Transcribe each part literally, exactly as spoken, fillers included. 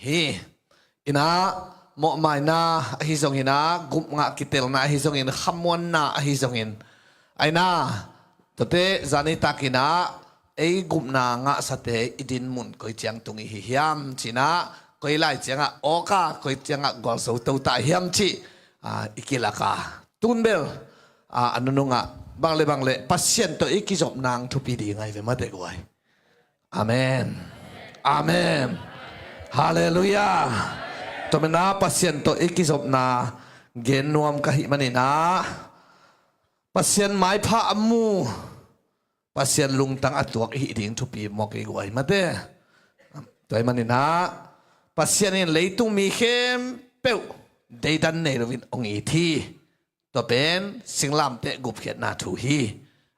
hi. Inah, mawhmaina ahi zongin ah, gupngah kitelna ahi zongin, khamuanna ahi zongin, aina, tuate zani takinah ei gupna ngahsate i din mun koi ciang tung i hi hiam cinah, koi lai ciangah awka, koi ciangah gualzo tota hiam cih, ah, i kilaka. Tunbel, ah, a nunungah bang le bang le Pasian tawh i kizop nang thupi ding ahi ve mate guai. Amen. Amen. Halleluiah. Tua manin ah Pasian tawh i kizopna gen nuam ka hih manin ah, Pasian maipha a mu, Pasian lungtang a tuak i hih ding thupi mawk i guai mate. Tua ahih manin ah Pasian in leitung mi khempeuh deidan nei loin hong it hi. Tua pen singlamteh gupkhiatna thu hi.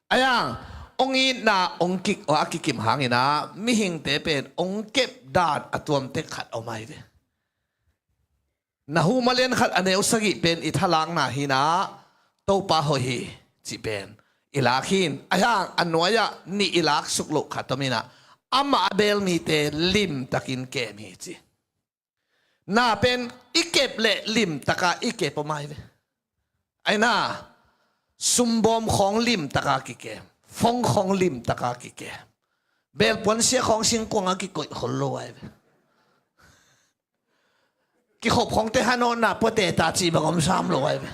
Ahi hang hong itna hong kik, a kikim hangin ah mihingte pen hong kep dan a tuamtek khat om ahi ve. Nahum a lian khat a neu sagih pen i thalakna hi-in ah, Topa hoih hi cih pen i lak hi-in, ahi hang a nuai-ah nih i laksuk loh khat om in ah, amah a beel mite limtakin kem hi ci. Na pen i kep leh limtaka i kep om ahi ve. Aina, sumbawm khawng limtaka kikem, fong khawng limtaka kikem, belpuansia khawng singkuanga kikoih khol lo ahi ve. Kikhop khawngte hanawna puate ta cih bang om sam lo ahi ve.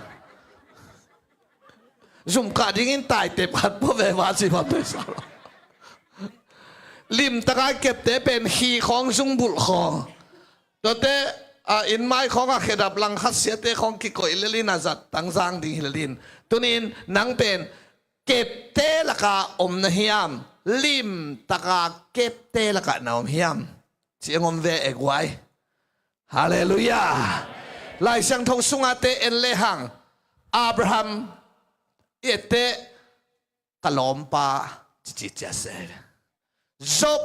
Zumkah dingin taitep khat pua ve va cih bang om sam lo. Limtaka kepte pen khi khawng, zungbulh khawng, tuate, a, innmai khawngah khedap langkhat siate khawng kikoih lelin a zat tangzang ding hi lelin. Tunin nang pen kepte lakah om na hiam, limtaka kepte lakah na om hiam? Ci-ang om ve e guai. Halleluiah. Lai Siangtho sungate en lehang, Abraham i etteh, ka lawmpa cici ciase. Job,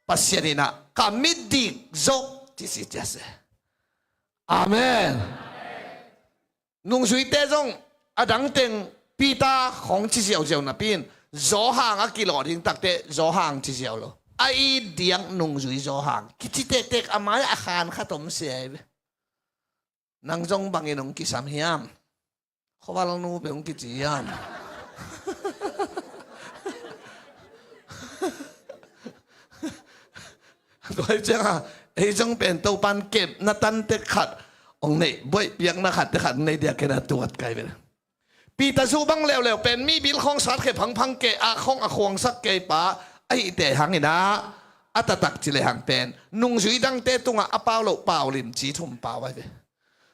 Pasian in ah ka mitdik Job cici ciase. Amen. Nungzuite zong a dangteng Peter khawng ci ziauziau napi-in, Johan a kilawh ding takteh Johan ci ziau lo. A it diak nungzui Johan kici tektek, a mai-ah a khan khat om sia ahi ve. Nang zong bangin hong kisam hiam? Khuavalnu pen hong kici hiam? Tua hi ciangah ei zong pen Topan kepna tantek khat hong neih, buaih piakna khat te khat hong neih diak kena tuat kai ve. Peter zu bang leuleu pen mi bil khawng satkhia phangphang kei, a khawng a khuangsak kei pa ahihte hangin ah, a taktak ci lehang pen nungzui dangte tungah a pau loh pau limci thum pau ahi ve.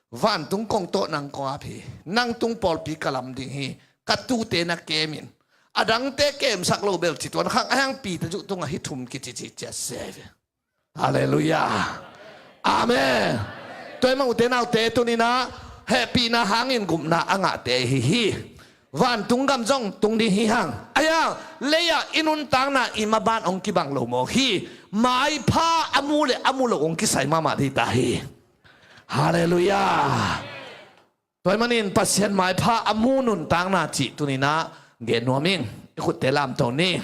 Vantung kong tawh nang kong ap hi. Nang tung pawlpi ka lam ding hi. Ka tuute na kemin, a dangte kemsak lo bel ci tuan khang, ahi hang Peter zu tungah hih thum kici ci ciat se ve. Halleluiah. Amen. Tua ahih manin ute naute, tuni-in ah hehpihna hangin gupna a ngahte ahi hi. Vantung gam zong tung ding hi hang. Ahi hang lei-ah i nuntakna i maban hong kibang lo mawk hi. Maipha a mu le a mu loh hong kisai mahmah ding ta hi. Halleluiah. Tua ahih manin Pasian maipha a mu nuntakna cih tuni-in ah gen nuam ing. I khutte lamto ni.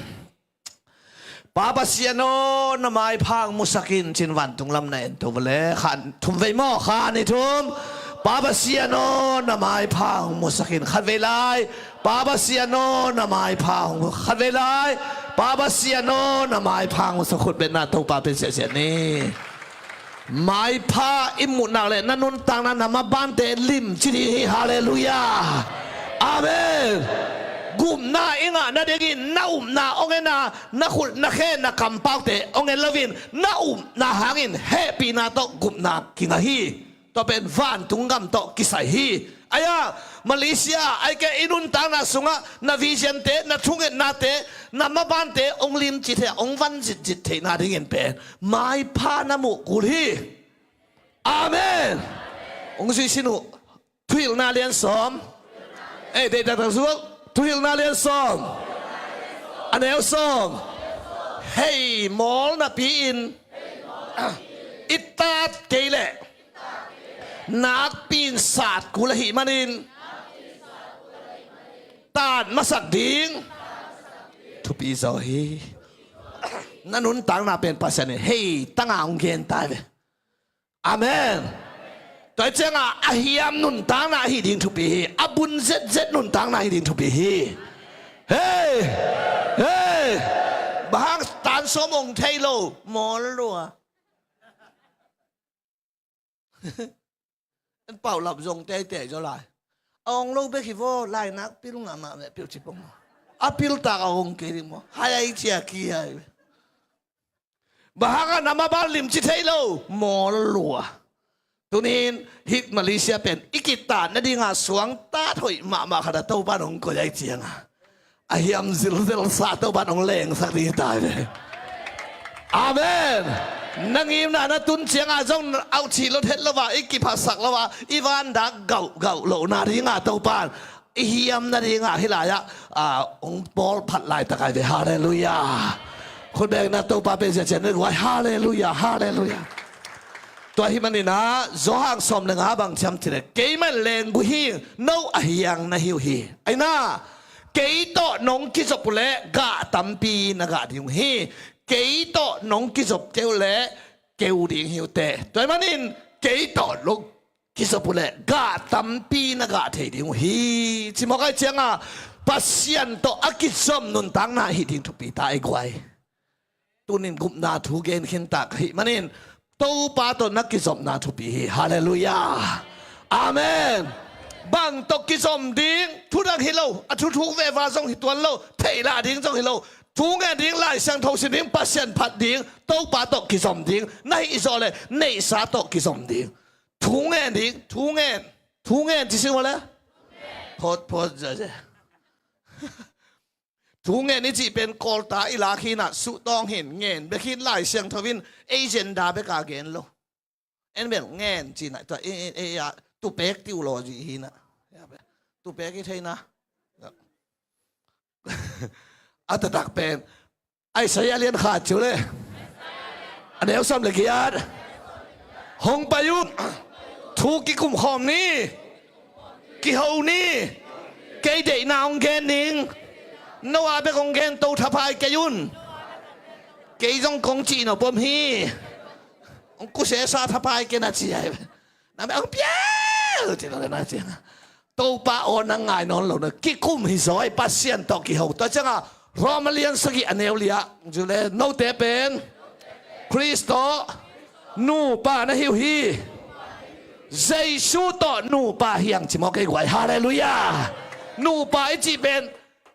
Pa Pasian aw, na maipha hong musak in, ci-in vantung lam na ento vua leh, khan thum vei maw, khan i thum. Pa Pasian aw, na maipha hong musak in, khat vei lai. Pa Pasian aw, na maipha hong mu-, khat vei lai. Pa Pasian aw, na maipha hong musak, khut betna Topa pen siahsiah ni. Maipha i muh nak leh na nuntakna, na mabante limci ding hi. Halleluiah. Amen. Gupna i ngah nadingin na upna hong en a, na khut, na khe, na kampaute hong en loin, na upna hangin hehpihna tawh gupna kingah hi. Tua pen vantung gam tawh kisai hi. Ahi hang Malaysia, ahih kei leh i nuntakna sungah na vision-te, na thungetnate, na mabante hong limci thei, hong van zitzit theihna dingin pen maipha na muh kul hi. Amen. Hong zuih sin uh. Thuhilhna lian sawm. Ei, deih taktak zuak. Thuhilhna lian sawm, a neu sawm. Hei mawl napi-in i tat kei leh, nakpi-in sat kul ahih manin, tat masak ding thupi zaw hi. Na nuntakna pen Pasian in hei tanga hong gen ta hi ve. Amen. Tua hi ciangah a hiam nuntakna ahi ding thupi hi. A bun zetzet nuntakna ahi ding thupi hi. Hei! Hei! Bang hang tan sawm ong thei lo? Mawl lua. En pau lap zong teitei zaw lai. A ong lo bek hi vaw, lainak pil ngah mah meh piu ci pong. A pil tak a ong kei ding maw? Hai ai cia ki ai. Bang hang a na maban limci thei lo? Mawl lua. Tunin hih Malaysia pen i kitat nadinga suangtat hoih mahmah khat a Topa nong koih ai cianga a hiam zilzel sa Topa nong lengsak ding hi tai ve. Amen. Na ngimna na tun cianga zong auh cih lo het lova i kiphasak lova i vandak gauh gauh lohna dinga Topa i hiam nadingah hih lai-ah, ah, hong pawl phat laitak ai ve. Halleluiah. Khutbengna Topa pe zia cian na guai. Halleluiah, halleluiah. Tua hih maninah Johan sawm le nga bang ciam cileh, keimah in lenggu hi, no a hiang na hi uh hi. Aina, kei tawh nong kizop uhleh gah tampi na gah ding uh hi. Kei tawh nong kizop kei uhleh keu ding hi uh teh. Tua hih manin kei tawh nong kizop uhleh gah tampi na gah thei ding uh hi. Cimawk ai cianga Pasian tawh a kizom nuntakna ahi ding thupi ta ei guai. Tunin gupna thu gen khinta ka hih manin Topa tawh na kizopna thupi hi. Halleluiah. Amen. Bang tawh kizom ding, thudang hi lo, a thuthuk veva zong hi tuan lo, theihlah ding zong hi lo, thu ngen ding, Lai Siangtho sim ding, Pasian phat ding, Topa tawh kizom ding na hih zawh le neihsa tawh kizom ding. Thu ngen ding, thu ngen. Thu ngen ci sing le? Phot phot zaze. Thu ngen i cih pen kawlta i lak hinah suhtawng hin ngen bek hin Lai Siangtho in agenda beka gen lo. En bel ngen cinah tua e e e a tupek tiu lo zih hinah. Tupek i theina. A taktak pen Isaiah lian khat ciu le a neu sawm le giat. Hong pai un, thu kikum khawm ni, kiho ni, kei deihna hong gen ning. No a bek hong gen to thapai kei un. Kei zong kong cih no pom hi. Hong kusesa thapai kei na ci ai. Na bek hong piau ci lo na ci. Topa aw nang ngai nawn lo na kikum hi zaw ei Pasian tawh kiho. Tua cianga Roma lian sagih a neu liah zule note pen Khrist tawh nupa na hi uh hi. Jesu tawh nupa hiang cimawk ei guai. Halleluiah. Nupa i cih pen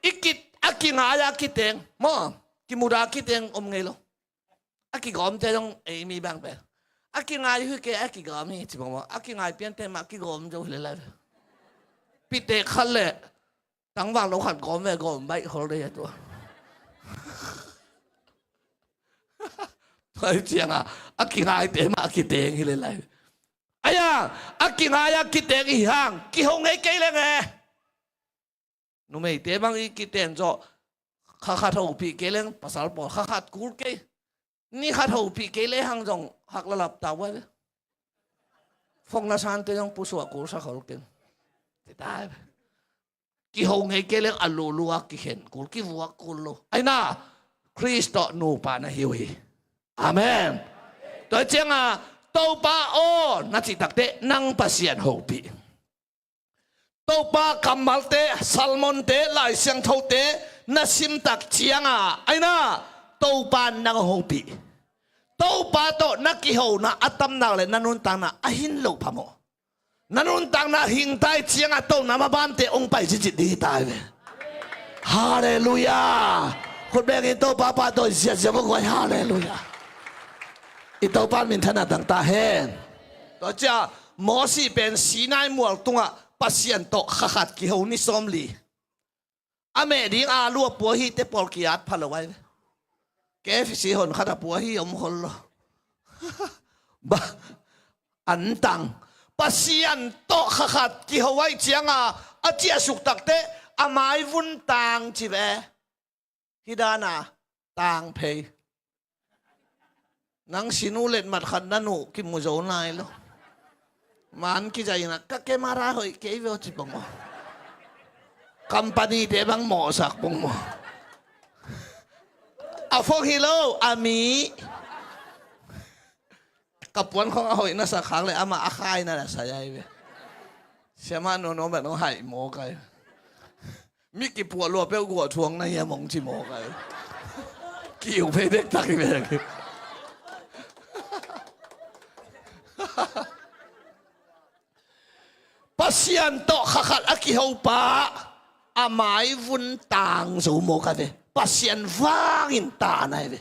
i kit a kingai a kiteng maw? Kimuda kiteng om ngei lo. A kigawmte zong ei mi bang pen a kingai hui ke a kigawm hi ci mawmaw. A kingai piante mah kigawm zo hi le lai. Pitek khat le tangvang lo khat gawm ve gawm baih khol dei a tua. Tua hi cianga a kingaite mah a kiteng hi le lai. Aya a kingai a kiteng i hang kiho ngei kei leng e. Numeite bang i kiten zawh kha khat hopih kei leng pasal pawl kha khat kul kei. Ni khat hopih kei le hang zong hak lalap ta ua ve. Fong na sante zong pusuah kul sa khol keng. Tita ve. Kiho ngei kei leng a lulua kikhen kul kivuak kul lo. Aina Khrist tawh nupa na hi uh hi. Amen. Tua cianga Topa aw na cih takte nang Pasian hopih. Topa kammalte, sermonte, Lai Siangthote na simtak cianga aina Topa nang hopih. Topa tawh na kihona a tamnak le na nuntakna a hin lo phamawh. Na nuntakna hingtai cianga tona mabante ong pai cicit ding hitai ve. Halleluiah. Khutbengin Topa pa tawh ziazia vok vai. Halleluiah. I Topa min thana tangta hen. Tua cia Mosi pen Sinai mual tungah Pasian tawh khakhat kiho ni sawm li. A meh ding a lua pua hi te pawl ki-at pha lo ai. K F C hon khat a pua hi om khol lo. Ba an tang Pasian tawh khakhat kiho ai cianga a ciahsuk takte a mai vun tang ci ve. Hi dana tang phei. Nang sinu let mat khat na nuh kimu zo nai lo. Man kizaina ka kemara hoih kei veo ci pong maw. Company te bang mawhsak pong maw. A fong hi lo a mi. Ka puan khong a hoih na sak khak le amah a khai na la sai ai ve. Siamah nuam nuam bek nong haih mawk ai. Mi kipuah lua peuh guah thuang na hiam hong ci mawk ai. Ki-uk phei dektak hi ve. Pasian tawh kha khat a kiho pa a maivun tang zo mawk ai ve. Pasian vangin ta nai ve.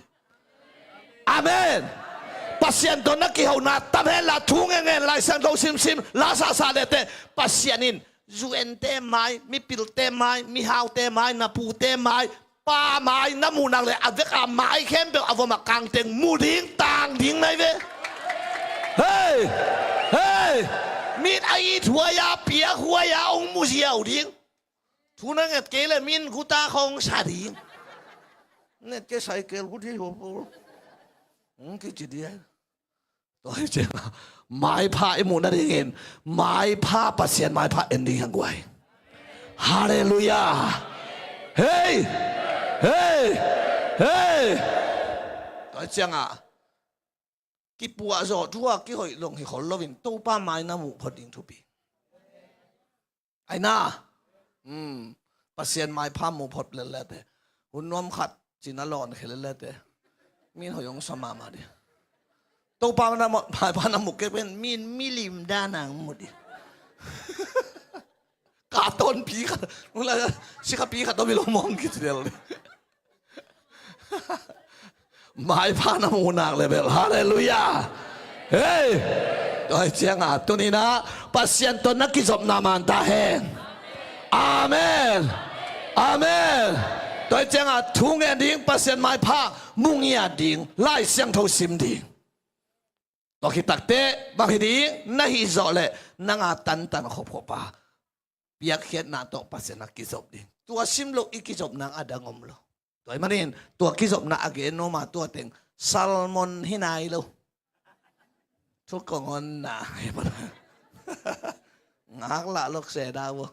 Amen. Pasian tawh na kihona tam hen la, thu ngen ngen, Lai Siangtho simsim, la sahsah lete, Pasian in U N te mai, mipilte mai, mihaute mai, na pute mai, pa mai na muh nak le a veka mai khempeuh a vom a kangteng mu ding, tang ding nai ve. Hei! Hei! Mit a it huai a, piak huai a hong mu ziau ding. Thu na nget kei le min guta khong sa ding. Nget kei saikel guti ho po. Hong kici dia. Tua hi cianga maipha i muh nadingin maipha, Pasian maipha en ding hiang guai. Halleluiah. Hei! Hei! Hei! Tua hi cianga kipuah zawh thu a kihoih long hi khol loin Topa mai na muh phot ding thupi. Aina. Hmm. Pasian maipha mu phot lelete. Hun nuam khat cina lawn khe lelete. Min hoih hong sa mahmah ding. Topa na mo-, maipha na mu kei pen min milim dana mu ding. Ka tonpi khat. Nula sikhapi khat topi lo mong kici del ding. Maipha na muh nak le bel. Halleluiah. Hei! Tua hi cianga tuninah Pasian tawh na kizopna man ta hen. Amen. Amen. Tua hi cianga thu ngen ding, Pasian maipha mu ngiat ding, Lai Siangtho sim ding. Tua khit takteh bang hi ding, na hih zawh le nanga tantan khopkhop a piakkhiatna tawh Pasian a kizop ding. Tua sim loh i kizopna a dang om lo. Tua hi manin tua kizopna a gen nuam a tua teng sermon hi nai lo. Thu kong honna ngaklah lok se da vo.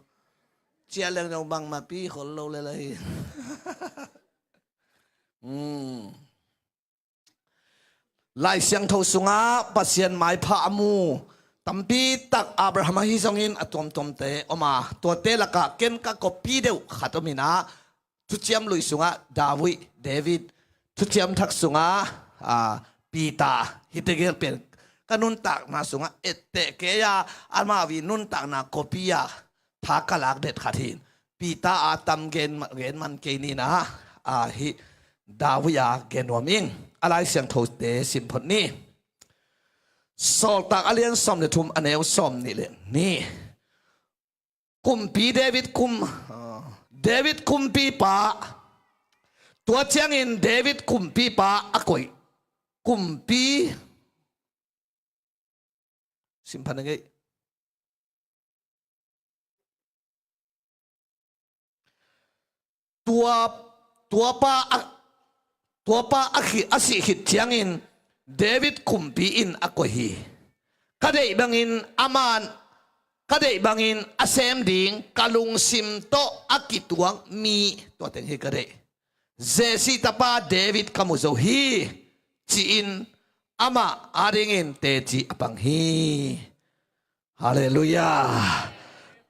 Ciah leng zong bangmah pi khol lo le la hi. Hmm. Lai Siangtho sungah Pasian maipha a mu tampi tak Abraham ahi zongin a tuamtuamte om a, tuate lakah ken ka kopi deuh khat om inah, Thuciam Lui sungah David, David, Thuciam Thak sungah, ah, Peter, hihte gel pen ka nuntakna sungah etteh kei a, amau i nuntakna kopi a tha ka lak det khat hi. Peter a tam gen, gen man kei ni na, a, hih David a gen nuam ing. A Lai Siangthote sim phot ni. Sawltak a lian sawm le thum, a neu sawm nih le nih. Kumpi David kum, a, David kumpipa. Tua ciangin David kumpipa a koih. Kumpi Sim phan a ngeih. Tua, tuapa a, tuapa a khi, a sih khit ciangin David kumpi in a koih hi. Ka deih bangin a man, ka deih bangin a sem ding, ka lungsim tawh a kituak mi, tua teng hi ka deih. Jesse tapa David ka mu zo hi, ci-in amah adingin teci a pang hi. Halleluiah.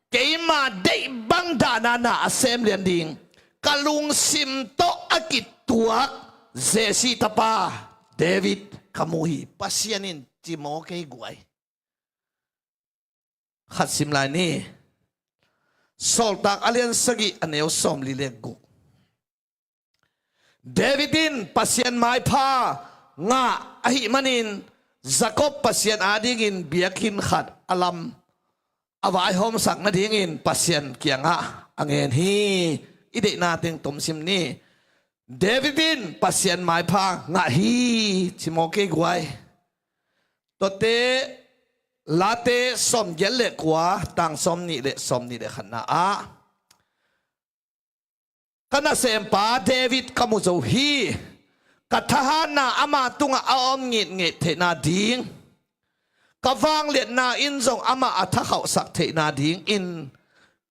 Keima deih bang dahna na a sem lian ding, ka lungsim tawh a kituak Jesse tapa David ka mu hi. Pasian in ci maw kei guai. Khat sim lai ni. Sawltak a lian sagih a neu sawmli le guk. David in Pasian maipha ngah ahih manin Jacob Pasian adingin biakinn khat a lam a vaihawmsak nadingin Pasian kiangah a ngen hi. I deihna teng tomsim ni. David in Pasian maipha ngah hi, ci maw kei guai. Tuate Late sawmgiat le kua, tang sawmnih le sawmnih le khatna ah, ka nasempa David ka mu zo hi. Ka thahatna ama tungah a om ngitnget theihna ding, ka vangliatna in zong amah a thakhauhsak theihna dingin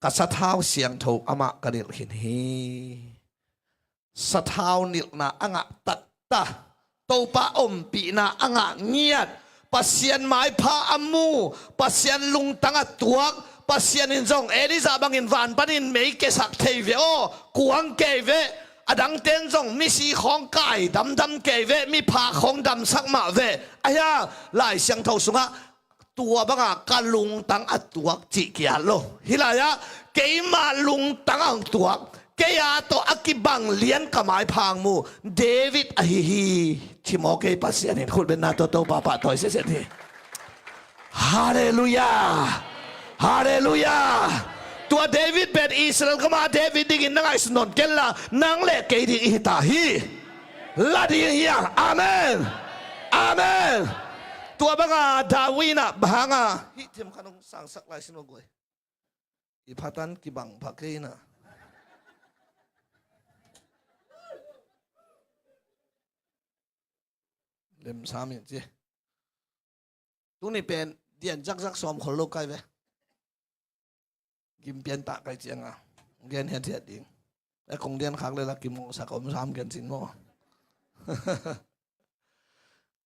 ka sathau siangtho amah ka nilh khin hi. Sathau nilhna a ngah taktak, Topa ompihna a ngah ngiat, Pasian maipha a mu, Pasian lungtang a tuak, Pasian in zong Elijah bangin van panin mei kesak thei ve aw, kuang kei ve, a dangten zong misi khawng kai damdam kei ve, miphak khawng damsak mah ve. Ahi a, Lai Siangtho sungah tua banga ka lungtang a tuak cih kiat lo. Hih lai-ah keima lungtang a hong tuak, kei a tawh a kibang lian ka maipha hong mu David ahi hi, ci maw kei? Pasian in khutbetna tawh Topa pahtawi sitset hi. Halleluiah. Halleluiah. Tua David pen Israel gama David dingin na ngaihsun nawn kenla, nang le kei ding i hi ta hi. La ding hi a. Amen. Amen. Tua banga David in ah bang hanga, hih themkhat hong sangsak lai sin aw guai. I phatan kibang pha kei na. Lemsam in ci. Tuni pen dian zakzak sawm khol lo kai ve. Kim pian ta kai cianga gen hiathiat ding. E kong dian khak le la kim ngawhsak om sam gen sin maw?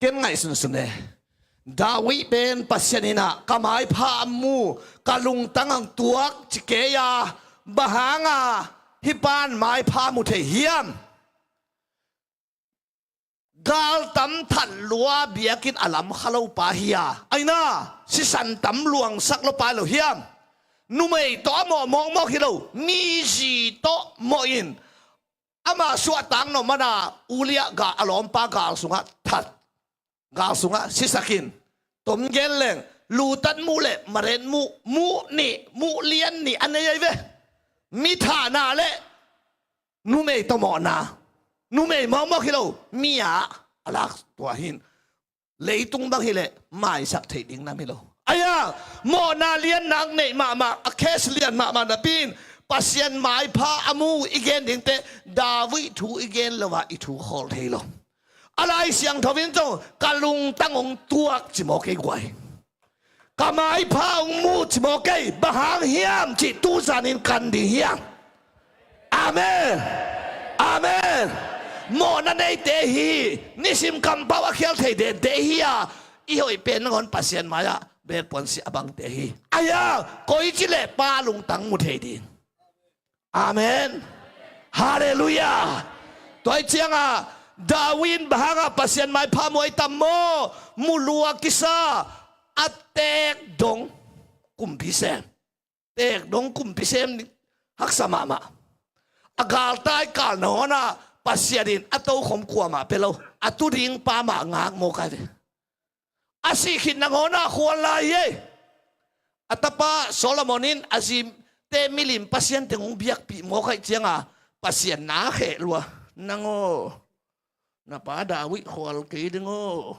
Ken ngaihsunsun e. David pen Pasian in ah ka maipha a mu, ka lungtang ang tuak ci kei a, bang hanga hih pan maipha mu thei hiam? Gal tam that lua biakinn a lam kha lo pa hi a, aina sisan tam luangsak lo pa lo hiam? Numei tawh a mawh mawkmawk hi lo, mizi tawh mawh in ama suahtak nop mana Uliah gal, a lawmpa gal sungah that, gal sungah sisakin, tom gen leng, lutat muh le maret muh, muh nih, muh lian nih a nei ai ve. Mi thahna le numei tawh mawhna, numei mawkmawk hi lo, mi ah a lak tua hin. Leitung bang hileh maisak theih ding nam hi lo. Aia, mawhna lian nak neih mahmah, a case lian mahmah napi in Pasian maipha a mu i gen dingte, David thu i gen lo ah i thu khawl thei lo. A Lai Siangtho in zong ka lungtang hong tuak ci maw kei guai. Ka maipha hong mu ci maw kei, bang hang hiam cih tuzan in kan ding hiam? Amen. Amen. Mawhna neite hi, nisim kampau a khial thei dente hi a, i hoih pen nangawn Pasian mai-ah belpuan si a bangte hi. Aia, koici le pa lungtang mu thei ding. Amen. Halleluiah. Tua hi cianga David in bang hanga Pasian maipha mu ai tam maw? Mu lua kisa, a teek dong kumpi sem. Teek dong kumpi sem ding haksa mahmah. A galtai kal nangawn ah Pasian in a tokhom kuamah pia lo. A tu ding pa mah ngak maw kai ve. A sih khit nangawn ah khual lai hi ei. A tapa Solomon in a zite milim pasian teng hong biakpih mawk ahih cianga Pasian na kheh lua. Nang aw, na pa David khual kei ding aw.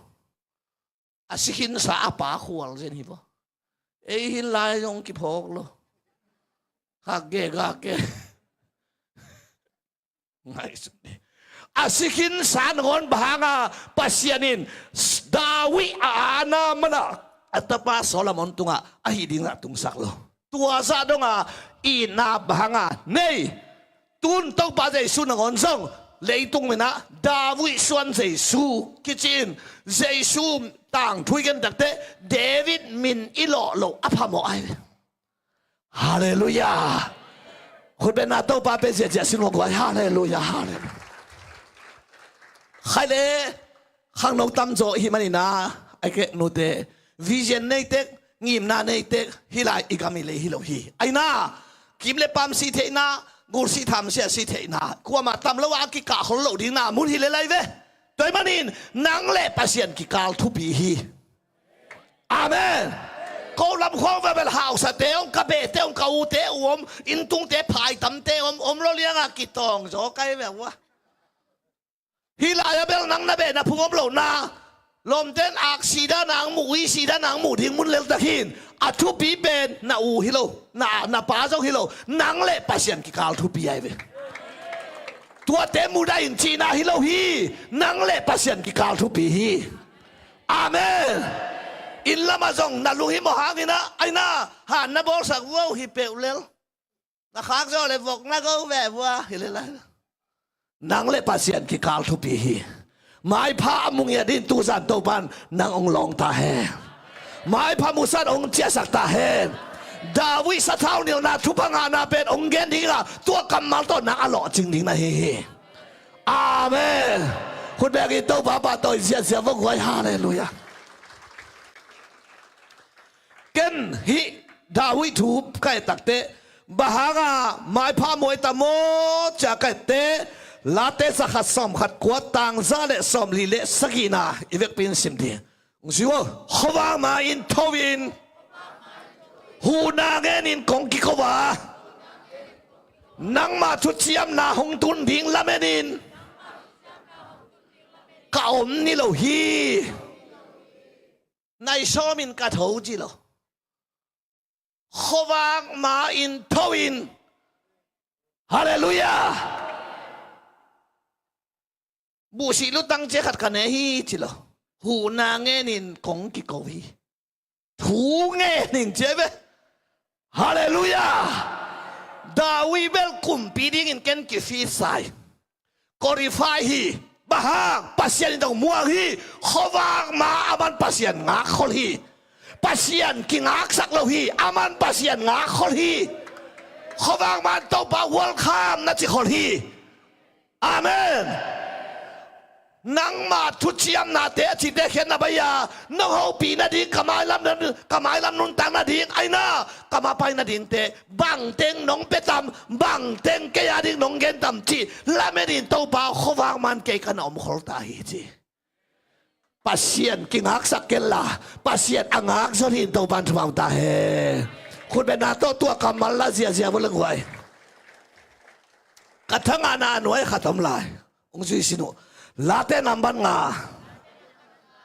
A si khinsa a pa khual zen hi vaw. Ei hin lai zong kiphawk lo. Khak ge gak ge. Ngaihsun ni. A si khinsa nangawn bang hanga Pasian in David a ana mana a tapa Solomon tungah a hih dingah tungsak lo. Tua zah donga itna bang hanga nei. Tun Topa Jesu nangawn zong leitung minah David suan Jesu kici in Jesu tangthu i gen takte David min i lawh loh a phamawh ai ve. Halleluiah. Khutbetna Topa pe ziahziah sin hua guai. Halleluiah. Halleluiah. Khai le khangno tamzaw ihi manina, ai kek nute, vision neitek, ngimna neitek, hih lai i gam i lei hi lo hi. Aina kim le pam si theihna, gul si tham sia si theihna, kuamah tam lo a kikah khol lo dingna mun hi le lai ve. Tua hi manin nang le Pasian kikal thupi hi. Amen. Ko lam khawng vebel hausate om, ka behte om, ka ute u om, inntungte phaitamte om, om lo lianga kitawng zaw kai ve ua. Hih lai-a bel nang na beh na phung om lo na. Lawmten ak sida nang muh, ui sida nang muh ding mun leltak hin. A thupi pen na u hi lo, na, na pa zong hi lo. Nang le Pasian kikal thupi ai ve. Tuate mudah in cihna hi lo hi. Nang le Pasian kikal thupi hi. Amen. Inn lamah zong na lunghimawh hangin ah, aina han na bawlsak vuau hi peuh lel. Na khak zawh le vok na go ve vua hi le lai. Nang le Pasian kikal thupi hi. Maipha a mu ngiat in tuzan Topan nang hong lawng ta hen. Maipha musan hong ciahsak ta hen. David sathau nilhna thupha ngahna pen hong gen ding a, tua kammal tawh nang a lawhcing ding na hi hi. Amen. Khut bengin Topa pahtawi ziahziah vua guai. Halleluiah. Ken hih David thu ka et takteh, bang hanga maipha muai ta maw cia ka etteh, Late zakhat sawmkhat kua, tang za le sawmli le sagihna i vekpi in sim ding. Hong zui aw. Khuavak ma-in tho in, huhna ngenin kong kiko a, nangma thuciamna hong tun ding lamen in ka om ni lo hi. Nai sawmin ka tho ci lo. Khuavak ma-in tho in. Halleluiah. Buhsih lutang cia khat ka ne hi ci lo. Huhna ngenin kong kiko hi. Thu ngenin cia ve. Halleluiah. David bel kumpi dingin ken kifit sa hi. Qualify hi. Bang hang? Pasian in zong muang hi. Khuavak ma aman Pasian ngakkhol hi. Pasian kingaksak lo hi. Aman Pasian ngakkhol hi. Khuavak ma-in Topa welcome na cikhol hi. Amen. Nangma thuciamnate a cite khiatna bai-a nong hopih nading, ka mailam, ka mailam nuntak nading, aina ka mapai nadingte bangteng nong pia tam, bangteng kei a ding nong gen tam cih lamen in Topa aw, khuavak ma-in kei ka na omkhol ta hi ci. Pasian kingaksak kenla, Pasian a ngak zon hi in Topan thupha ta hen. Khutbetna tawh tua kammal la ziahziah vua le guai. Ka thangahna a nuai khat om lai. Hong zui sin uh. Late nambat nga,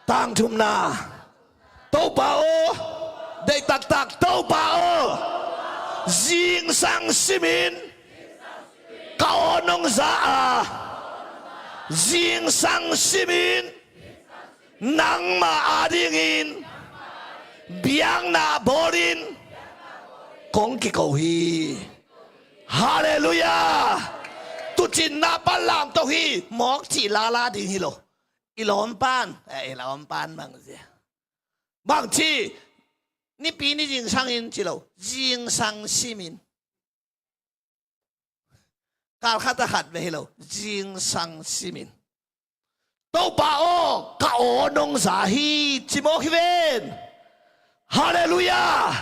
tang thumna. Topa aw, deih taktak Topa aw, zingsang simin ka aw nong za a, zingsang simin nangma adingin biakna bawlin kong kiko hi. Halleluiah. Tuucinna pan lamto hi. Mawk cih lala ding hi lo. I lawm pan, eh, i lawm pan bang zia, bang ci, nipi ni zingsang in ci lo, zingsang simin. Kalkhat a khat ve hi lo, zingsang simin. Topa aw, ka aw nong za hi ci mawk hi ven. Halleluiah.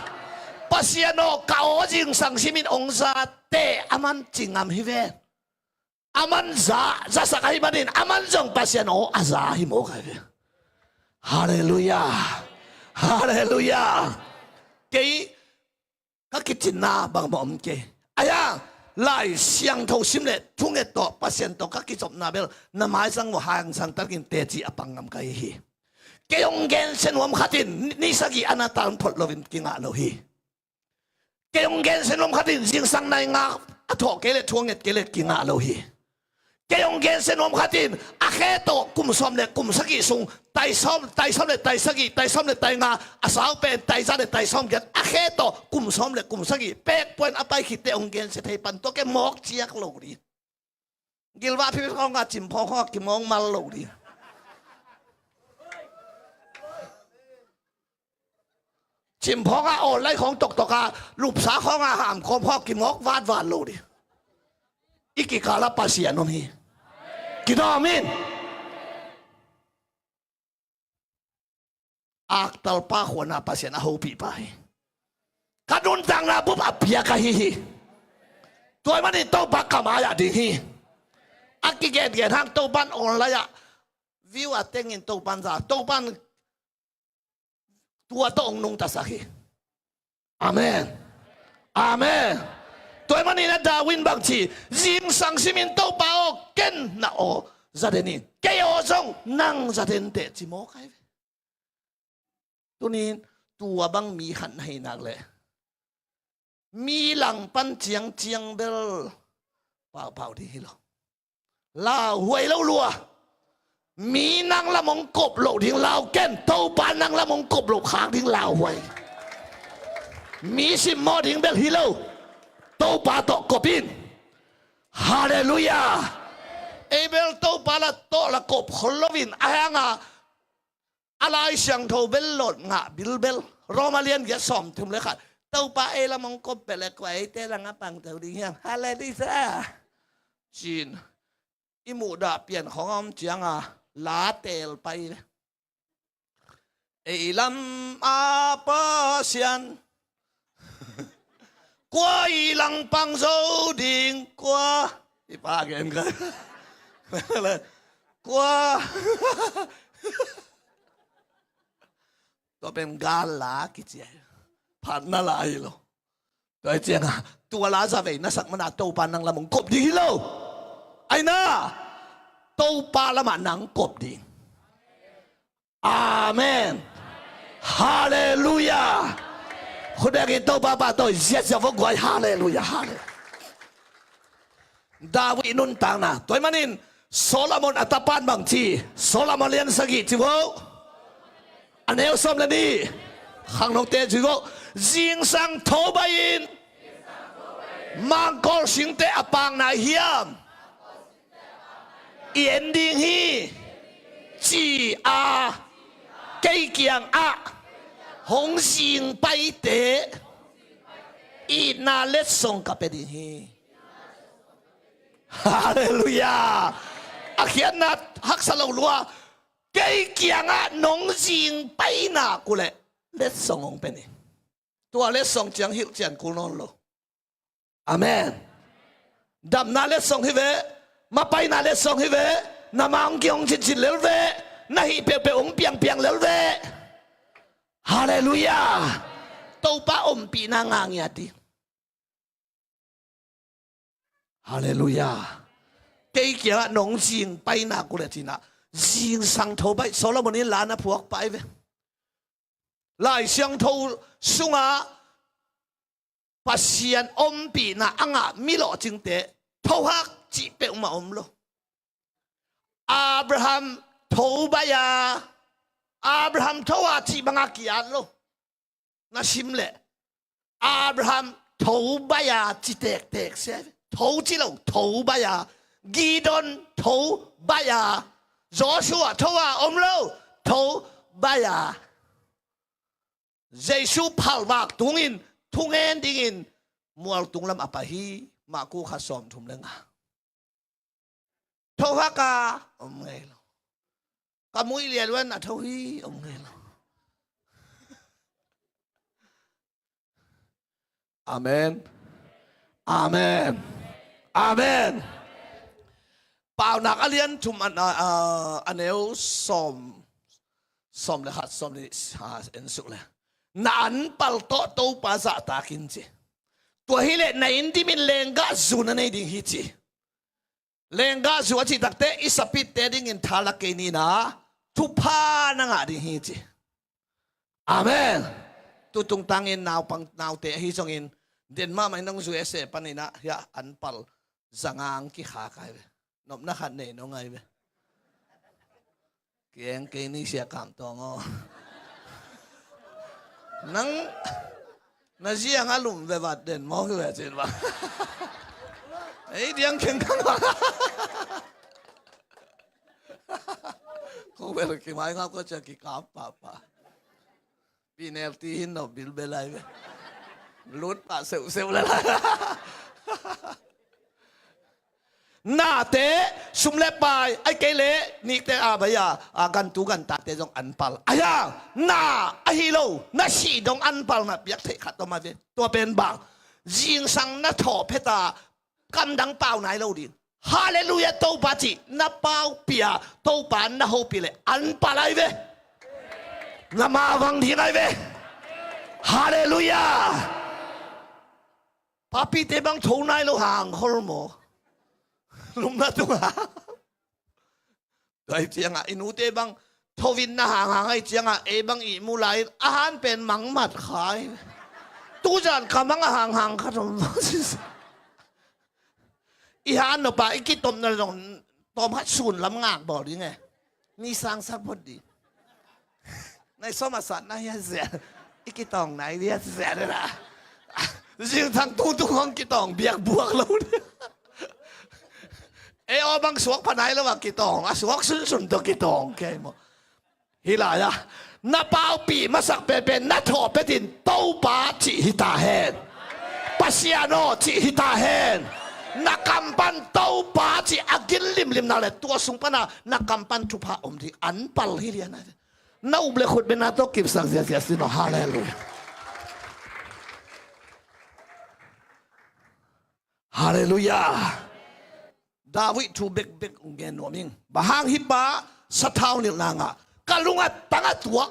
Pasian aw, ka aw zingsang simin hong za teh aman ci ngam hi ven. Aman za, zasak ahih manin aman zong Pasian aw a za hi mawk ahi ve. Halleluiah. Halleluiah. Kei ka kicinna bangmah om kei. Ahi hang Lai Siangtho sim le thunget tawh Pasian tawh ka kizopna bel na maizang uh hangsan takin teci a pang ngam ka hi hi. Kei hong gensia nuam khat in ni sagih a na tan phot loin kingah lo hi. Kei hong gensia nuam khat in zingsang nai nga a thawh kei leh thu a nget kei leh kingah lo hi. Kei hong gensia nuam khat in a khe tawh kum sawm le kum sagih sung, tai sawm, tai sawm le tai sagih, tai sawm le tai nga, a sau pen tai za le tai sawm giat, a khe tawh kum sawm le kum sagih pek puan a pai khitte hong gensia thei pan tua kei mawk ciak lo ding. Gilvah phiphi khawngah cimphawng khawngah kimawng mal lo ding. Cimphawngah awl lai khawng toktoka lupsa khawngah hamkhawm khawng kimawk vatvat lo ding. I kikala Pasian om hi. Kidawm in. Aktalpa khuana Pasian a hopihpa hi. Ka nuntakna bup a piak ahi hi. Tua ahih manin Topa ka mai-ah ding hi. A kigengen hang Topan online-ah view a tengin Topan za, Topan tua tawh hong nungtasak hi. Amen. Amen. Tua ahih manin a David in bang ci, zingsang simin Topa aw, ken na aw za den in, kei aw zong nang za den teh ci mawk ahi ve. Tunin tua bang mi khat na hih nak leh mi langpan ciangciang bel paupau ding hi lo. Lauhuai lo lua. Mi nang lam hong kop loh ding lau ken, Topa nang lam hong kop loh khak ding lauhuai. Mi simmawh ding bel hi lo. Topa tawh kop in. Halleluiah. Ei bel Topa la tawh la kop khol loin a hanga a Lai Siangtho bel lot ngah bilbel. Roma lian giat sawm thum le khat. Topa ei lam hong kop peh le kua eite lam a pang to ding hiam? Halleluiah. Cin i muhdah pian khong a om cianga la teel pai ve. Ei lam a Pasian kua i langpang zo ding kua. I pa gen ka. Kua. Tua pen gal la kici ai. Phatna la hi lo. Tua hi cianga tua la zavei na sak mana Topa nang lam hong kop ding hi lo. Aina Topa lamah nang kop ding. Amen. Halleluiah. Khudek in Topa pa tawh ziazia vok guai. Halleluiah. Halleluiah. David nuntakna. Tua ahih manin Solomon a tapan bang ci? Solomon lian sagih ci vo. A neu sawm le nih. Khangnote ci vo. Zingsang tho bai in mangkawl singte a pakna hiam i en ding hi, ci a kei kiangah hong zing paite itna letsong ka pia ding hi. Halleluiah. A khiatna haksa lo lua. Kei kiangah nong zing paina kuleh letsong hong pia ni. Tua letsong ciang hilh cian kul nawn lo. Amen. Damna letsong hi ve. Mapaina letsong hi ve. Na ma hong kihong cincin lel ve. Na hih peuhpeuh hong piangpiang lel ve. Halleluiah. Topa ompihna ngangiat hi. Halleluiah. Kei kiangah nong zing paina kuleh cinah zingsang tho bai Solomon in la na phuak pai ve. Lai Siangtho sungah Pasian ompihna a ngah mi lawhcingte thohak cih peuhmah om lo. Abraham tho bai a, Abraham tho a cih banga ki-at lo. Na sim leh Abraham tho bai a ci tektek sia. Tho ci lo, tho bai a. Gideon tho bai a. Joshua tho a om lo, tho bai a. Jesu phalvak tungin thungen dingin mualtung lam a pai hi. Marku kha sawm thum le nga. Tho hak a om ngei lo. Ka muih lian luan a tho hi om ngei lo. Amen. Amen. Amen. Paunak a lian thum a, a, a neu sawm, sawm le khat, sawm le, a, en suk le. Na anpal tawh Topa zahtak in ci. Tua hileh na inn dimin lenggah zu na nei ding hi ci. Lenggah zu a cih takte i sapitte dingin tha la kei nina thupha na ngah ding hi ci. Amen. Tutung tangin naupang naute ahi zongin den mahmah in nong zu ese paninah hiah anpal zangang kikha kai ve. Nopna khat nei nong ai ve. Kieng kei ni sia kam tawng aw. Nang na ziang a lum ve vat den maw hi ve cin ba. Ei diang kheng khang ba. Ko ve lo ki mai ngap ko cia ki kam pa pa. Penalty hin no bilbel lai ve. Lut pah seuhseuh le lai. Nate sum le pai ai kei le nikte a bai a, a gantu gantate zong anpal ai a, na ahi lo na sih dong anpal na piak theih khat tawm a ve. Tua pen bang zingsang na thawh pheta kamdang pau nai lo ding. Halleluiah. Topa cih na pau pia, Topa na hopih le anpal ai ve. Na mavang ding ai ve. Halleluiah. Papite bang tho nai lo hang khol maw? Lumna tunga. Tua hi cianga i nute bang thovin na hanghang ahi cianga ei bang i mu lai a han pen mangmat khai. Tuzan ka mang a hanghang kha tom. I han nopa i kitopna zong tom hat sun lam ngak bawl ding e. Ni sang sak phot ding. Nai sawm a sat na hiat zia. I kitawng nai hiat zia dena. Zingthang tutung hong kitawng biak buak lo ding. Ei aw bang suak pha nai lo a kitawng, a suak sunsun tawh kitawng kei maw. Hih lai-ah na paupih masak penpen na thawh petin Topa cih hi ta hen. Pasian aw cih hi ta hen. Na kam pan Topa cih a gil limlim na le tua sung pana na kam pan thupha om ding an pal hi lian a. Na up le khut bena tawh kipsak ziazia sin aw. Halleluiah. Halleluiah. David thu bekbek ung gen nuam ing. Bang hang hih pa sathau nilhna ngah, ka lungah tang a tuak.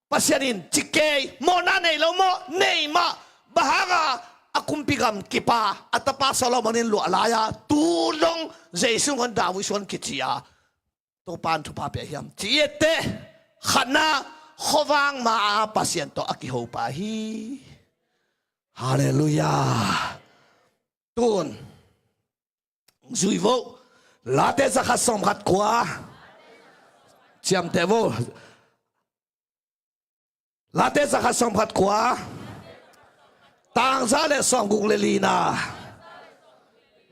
Pasian in ci kei, mawhna nei lo maw, nei mah. Bang hanga a kumpi gam kipa a tapa Solomon in luah lai-a tu dong Jesu hong David suan kici a Topa in thupha pia hiam ci ette. Khatna, khuavang ma-a Pasian tawh a kiho pa hi. Halleluiah. Tun zui vo. Late zakhat sawmkhat kua. Ciamteh vo. Late zakhat sawmkhat kua, tangza le sawmguk le lina.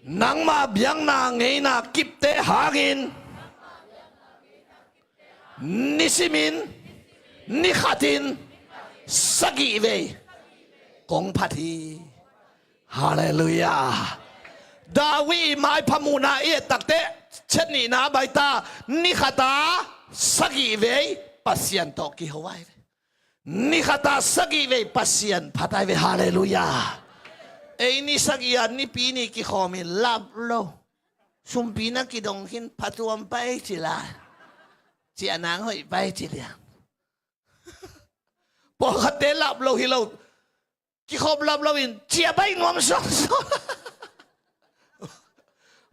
Nangma biakna ngeina kipte hangin nisimin, nikhatin, sagih vei kong phat hi. Halleluiah. David i maipha muhna i et takte, chet nihna baita, nikhata sagih vei Pasian tawh kiho ai ve. Nikhata sagih vei Pasian phat ai ve. Halleluiah. Ei ni sagih a nipi ni kikhawmin lap lo. Sumpi na kidong khin phatuam pai ci la. Ciah nang hoih pai ci liang. Pawlkhatte lap lo hi lo. Kikhop lap loin ciah baih nuam suaksuak.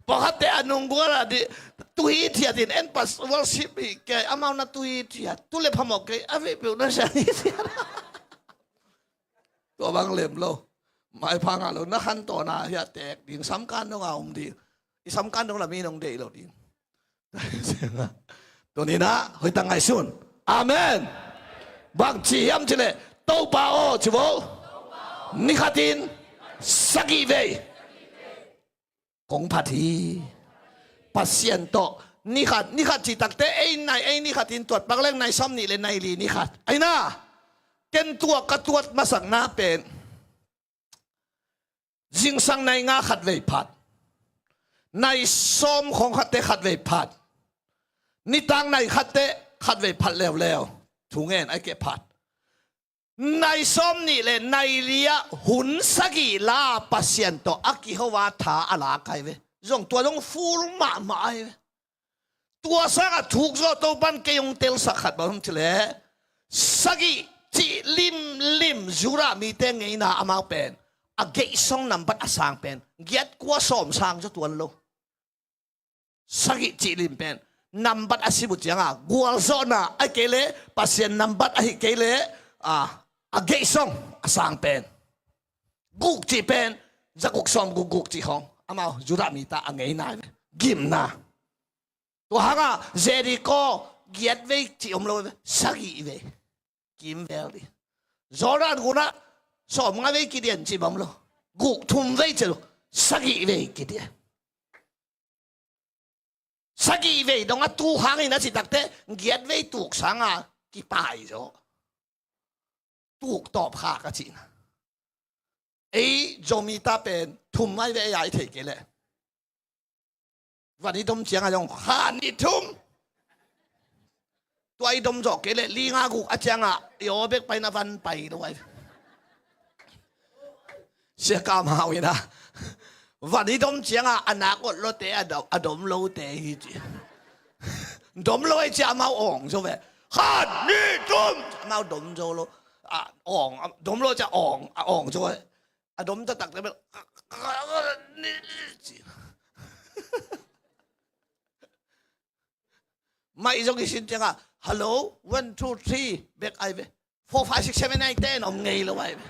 Pawlkhatte a nunggual ah dih tuhi thiatin en pas worship hi kei, amau na tuhi thiat, tu le phamawh kei, a vei peuh na siang hi thiat. Tua bang lem lo. Maipha ngah lo, na khantawn a hiah tek ding, samkan dong a om ding. I samkan dong la mi nong deih lo ding. Tuninah hoih tak ngaihsun. Amen. Bang ci hiam cileh, Topa aw ci vo. Nikhatin sagih vei kong phat hi. Pasian tawh nikhat, nikhat cih takte ei nai, ei nikhatin tuat pak leng nai sawm nih le nai li nikhat. Aina, ken tua ka tuat masakna pen zingsang nai nga khatvei phat, nai sawm khong khatte khatvei phat, nitang nai khatte khatvei phat leuleu. Thu ngen ai keh phat. Nai sawm nih le nai li-ah hun sagih la Pasian tawh a kiho a tha a lak ai ve. Zong tua zong full mahmah ai ve. Tua sangah thuk zawh Topan kei hong telsak khat bang hong cileh, sagih cih limlim Judah mite ngeina amau pen a geihsong nambat a sang pen giat kua sawm sang zaw tuan lo. Sagih cih lim pen nambat a sim uh cianga gualzawhna, ahih kei leh Pasian nambat, ahih kei leh a, a geihsong a sang pen guk cih pen zaguk sawm guk guk cih khong amau Judah mite a ngeina ve. Gimna. Tua hangah Jericho giat vei cih om lo ve, sagih vei kimvel dih. Jordan gunah sawm nga vei kidian cih bang om lo. Guk thum vei cih lo, sagih vei kidian. Sagih vei dong a tuk hangin a cih takte giat vei tuk sanga kipai zaw. Tuk tawp khak a cihna. Ei Zomite pen thum ai ve, ei a i theih kei leh. Van i dom cianga zong kha nih thum. Tua i dom zawh kei leh li nga guk a cianga i aw bek paina van pai lo ai. Sia Kam Hau ina van i dom cianga a nak ot lote a dom, a dom lote hi ci. Dom lo ai cia amau awng zo ve. Kha nih thum amau dom zo lo. A awng, dom lo cia awng, a awng zo ai. A dom taktak te bel mai zong i sin cianga hello, one, two, three bek ai ve. Four, five, six, seven, eight, ten om ngei lo ai ve.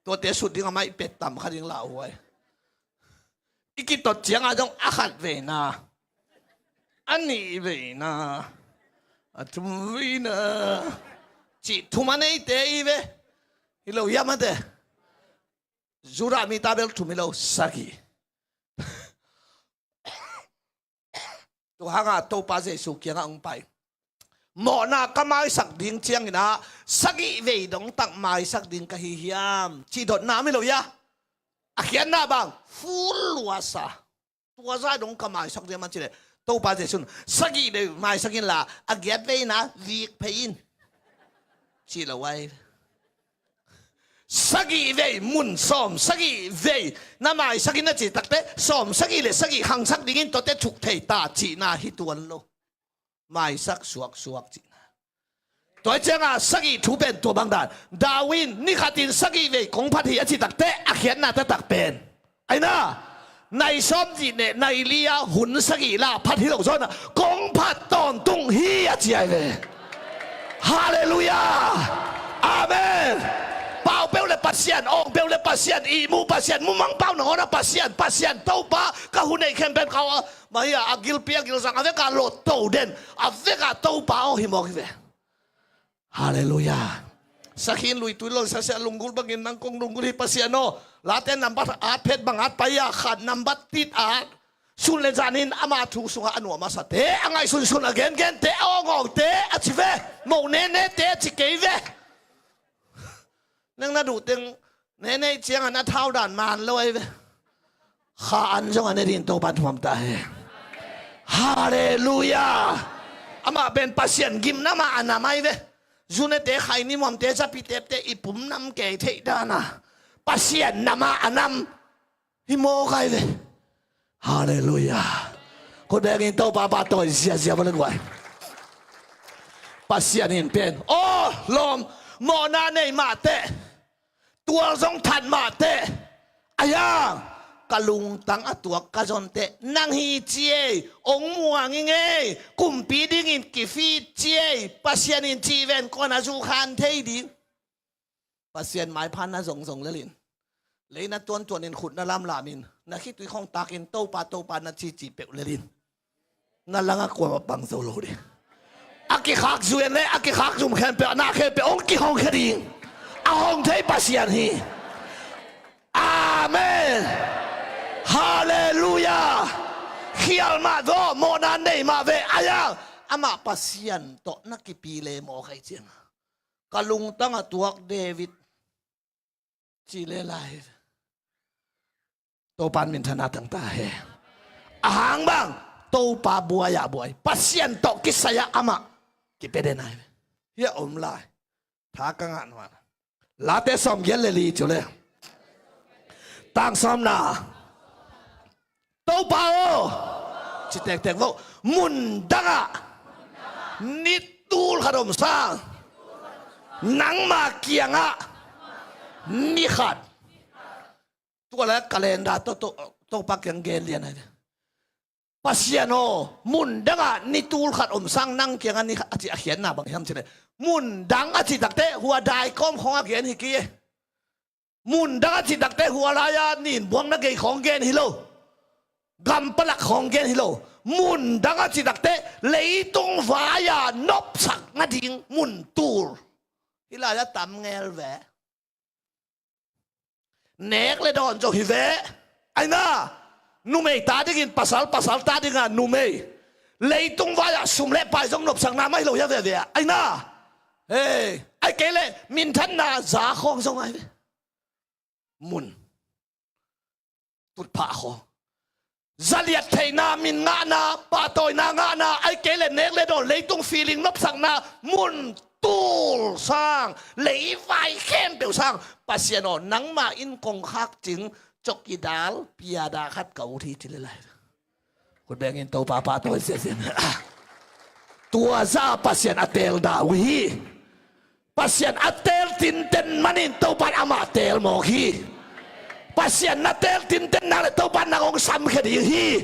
Tuate sut ding a mai pet tam kha ding lau ai. I kitot cianga zong a khat veina, a nih veina, a thum veina cih thum a neite i ve. Hi lo hiam ate. Judah mite bel thum hi lo, sagih. Tua hangah Topa Jesu kiangah hong pai. Mawhna ka maisak ding ciangin ah sagih vei dong tak maisak ding ka hi hiam? Cih dotna om hi lo hia? A khiatna bang full luasa. Tua zah dong ka maisak ding hiam a cih leh Topa Jesu in sagih vei maisak inla a giat vei na vik phei in ci lo ai. Sagih vei mun sawm sagih vei na maisak in a cih takteh sawm sagih le sagih khangsak dingin tuate thuk thei ta cihna hi tuan lo. Maisak suaksuak cihna. Tua ciangah sagih thu pen tua bang dan. David in ni khatin sagih vei kong phat hi a cih takteh a khiatna taktak pen, aina, nai sawm cih neh nai li-a hun sagih la phat hi lo zawnah kong phat tawntung hi a ci ai ve. Halleluiah. Amen. Pau peuh le Pasian, awng peuh le Pasian, ihmu Pasian, mumang pau nangawn a Pasian, Pasian Topa ka hun neih khempeuh kau a, mah hi a, a gilpi a gilzang a vekah lotto den a vekah Topa aw hi mawk hi ve. Halleluiah. Sakhi in luitui lon siasia lunggulh bangin nang kong lunggulh hi Pasian aw. Late nambat at phet bang at pai a khat nambat tit at sun le zanin ama thu sungah a nuam a sate a ngaihsunsun a gengente a awngawngte a ci ve. Mo nenete a ci kei ve. Nang na duh teng ne neih ciangah na thau dan man lo ahi ve. Kha an zong a ne ding Topa in thuam ta hi. Halleluiah. Amah pen Pasian gimnam a a nam ahi ve. Zunete khaini muamte zapi tepte i pum nam kei theih dana Pasian nam a a nam hi mawk ahi ve. Halleluiah. Khut bengin Topa pahtawi ziazia va le guai. Pasian in pen aw lawm, mawhna nei mahteh, tual zong that mahteh, a hiang ka lungtang a tuak ka zonteh nang hi ci ei, ong muang ing ei, kumpi dingin kifit ci ei, Pasian in cih ven kuan a zukhan thei ding. Pasian maipha na zongzong lelin, lei na tuantuanin khut na lamlamin na khitui khong takin Topa Topa na cici peuh lelin, na langah kuamah pang zo lo ding. A kikhak zuian le a kikhak zum khempeuh a na khempeuh hong kihongkhia ding a hong thei Pasian hi. Amen. Halleluiah. Khial mah zaw, mawhna nei mah ve a hiang amah Pasian tawh na kipi le mawk ahi cianga ka lungtang a tuak David ci le lai. Topa in minthanna tang ta he. A hang bang Topa buai ah buai, Pasian tawh kisai ah amah kipia den ai. Hia om lai. Tha ka ngah nuan. Late sawm giat le li cu le tang sawmna. Topa aw, ci tektek vo, mun dangah ni tul khat om sang nangma kiangah ni khat. Tua le calendar to, to, Topa kiang gen lian ai. Pasian aw, mun dangah ni tul khat om sang nang kiangah ni khat a ci a khiatna bang hiam ci le, mun dang a ci takte hua daikawm khong a gen hi ki e. Mun dang a ci takte hua lai-a nin buang na gei khawng gen hi lo. Gam palak khawng gen hi lo. Mun dang a ci takte leitung vai-a nopsak nading mun tul. Hih lai-a tam ngel ve. Nek le dawn zo hi ve. Aina, numei ta dingin pasal, pasal ta dinga numei. Leitung vai-ah sum le pai zong nopsakna mah hi lo hia veve a. Aina, hei, ai kei le minthanna za khawng zong ai ve. Mun tutphah khaw, zaliat theihna, min ngahna, pahtawina ngahna, ai kei le nek le dawn, leitung feeling nopsakna, mun tul sang, leivai khempeuh sang, Pasian aw, nangma in kong khak cing cokidal piada khat ka ut hi ci le lai. Khut bengin Topa pahtawi siasia. Tua za Pasian a teel dau hi. Pasian a teel tinten manin Topa in amah teel mawk hi. Pasian na teel tinten nak le Topa in nang hong samkhia ding hi.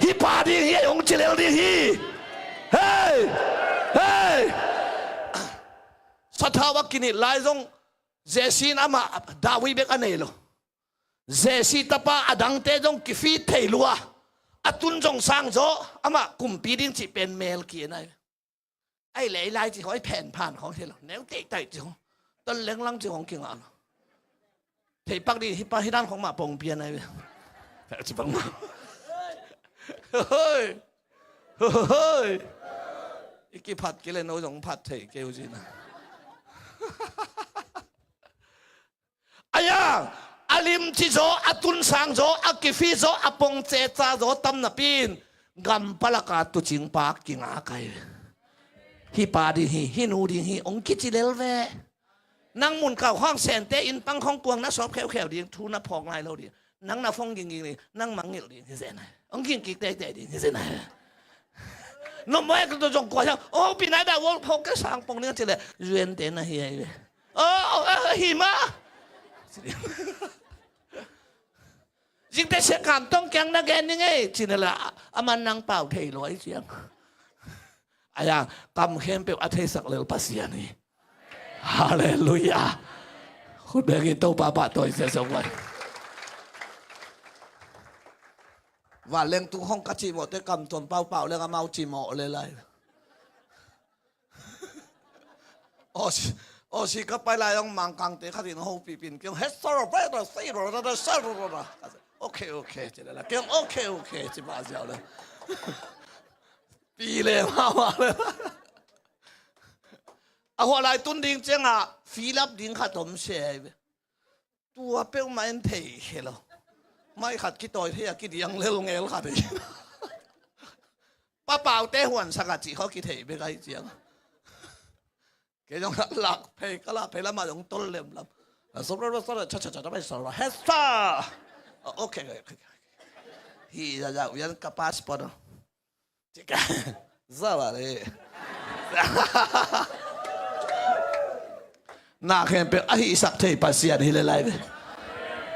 Hi pa ding hi, hong cilel ding hi. Hei! Hei! Sathau a kinit lai zong Jesse in amah David bek a nei lo. Jesse tapa a dangte zong kifit thei lua. A tun zong sang zaw, amah kumpi ding cih pen mel ki-en ai. Ai lei lai cih khong, ai phen phan khong thei lo. Neu teih taih cih khong, ton lenglang cih khong kingah lo. Thei pak ding, hi pa hi dan khong mah pong pian ai. Ci pak mah. Hoi. Hoi. I kiphat kei le no zong phat thei kei uh cina. Ayang, a limci zaw, a tunsang zaw, a kifi zaw, a pongceca zaw tam napi in gam palaka tucingpa kinga kai. Hih pa ding hi, hih nu ding hi, ong kici lel ve. Nang mun kau khawng sente inn pang khawng kuang na sawp kheukheu ding, thu na phawk nai lo ding. Nang na phawng gingging ding, nang mangngilh ding hi zen ai. Ong ging kik teitei ding hi zen ai. Nomoi a ka to zong kua hiam, oh, pi nai da wol phawk ke sang pong ding a ci le, zuente na hi ai ve. Oh, oh, oh, hi ma. Zingte sia kam tong kiang na gen ning ei, ci na la, a man nang pau thei lo ai ciang. Ayang, kam khempeuh a theisak lel Pasian hi. Halleluiah. Khut bengin Topa pahtawi sia song vai. Vanleng tu hong ka cimawh te kam tuam paupau leng amau cimawh le lai. Aw si, aw si ka pai lai ong Mangkangte khatin hopih pin kiong, "He sara bai da sei ro da da sa ro ro da." Okay, okay, ci le la kiong, "Okay, okay," ci pah ziau le. Pi le mama le. A huah lai tun ding ciangah fill up ding khat om se ai ve. Tua peuhmah en thei khe lo. Mai khat kitawi thei a kidiang lel ngel khat hi. Papaute huansak a cih khaw kithei bek ahi ciang. Kei zong lak phei, ka lak phei lamah zong tol lemlam. A sop ro ro sop ro cha cha cha cha pai sop ro. He sa. Okay, okay, okay. Hi za za uyan ka passport. Cika. Za ba le. Na khempeuh a hihsak thei Pasian hi le lai ve.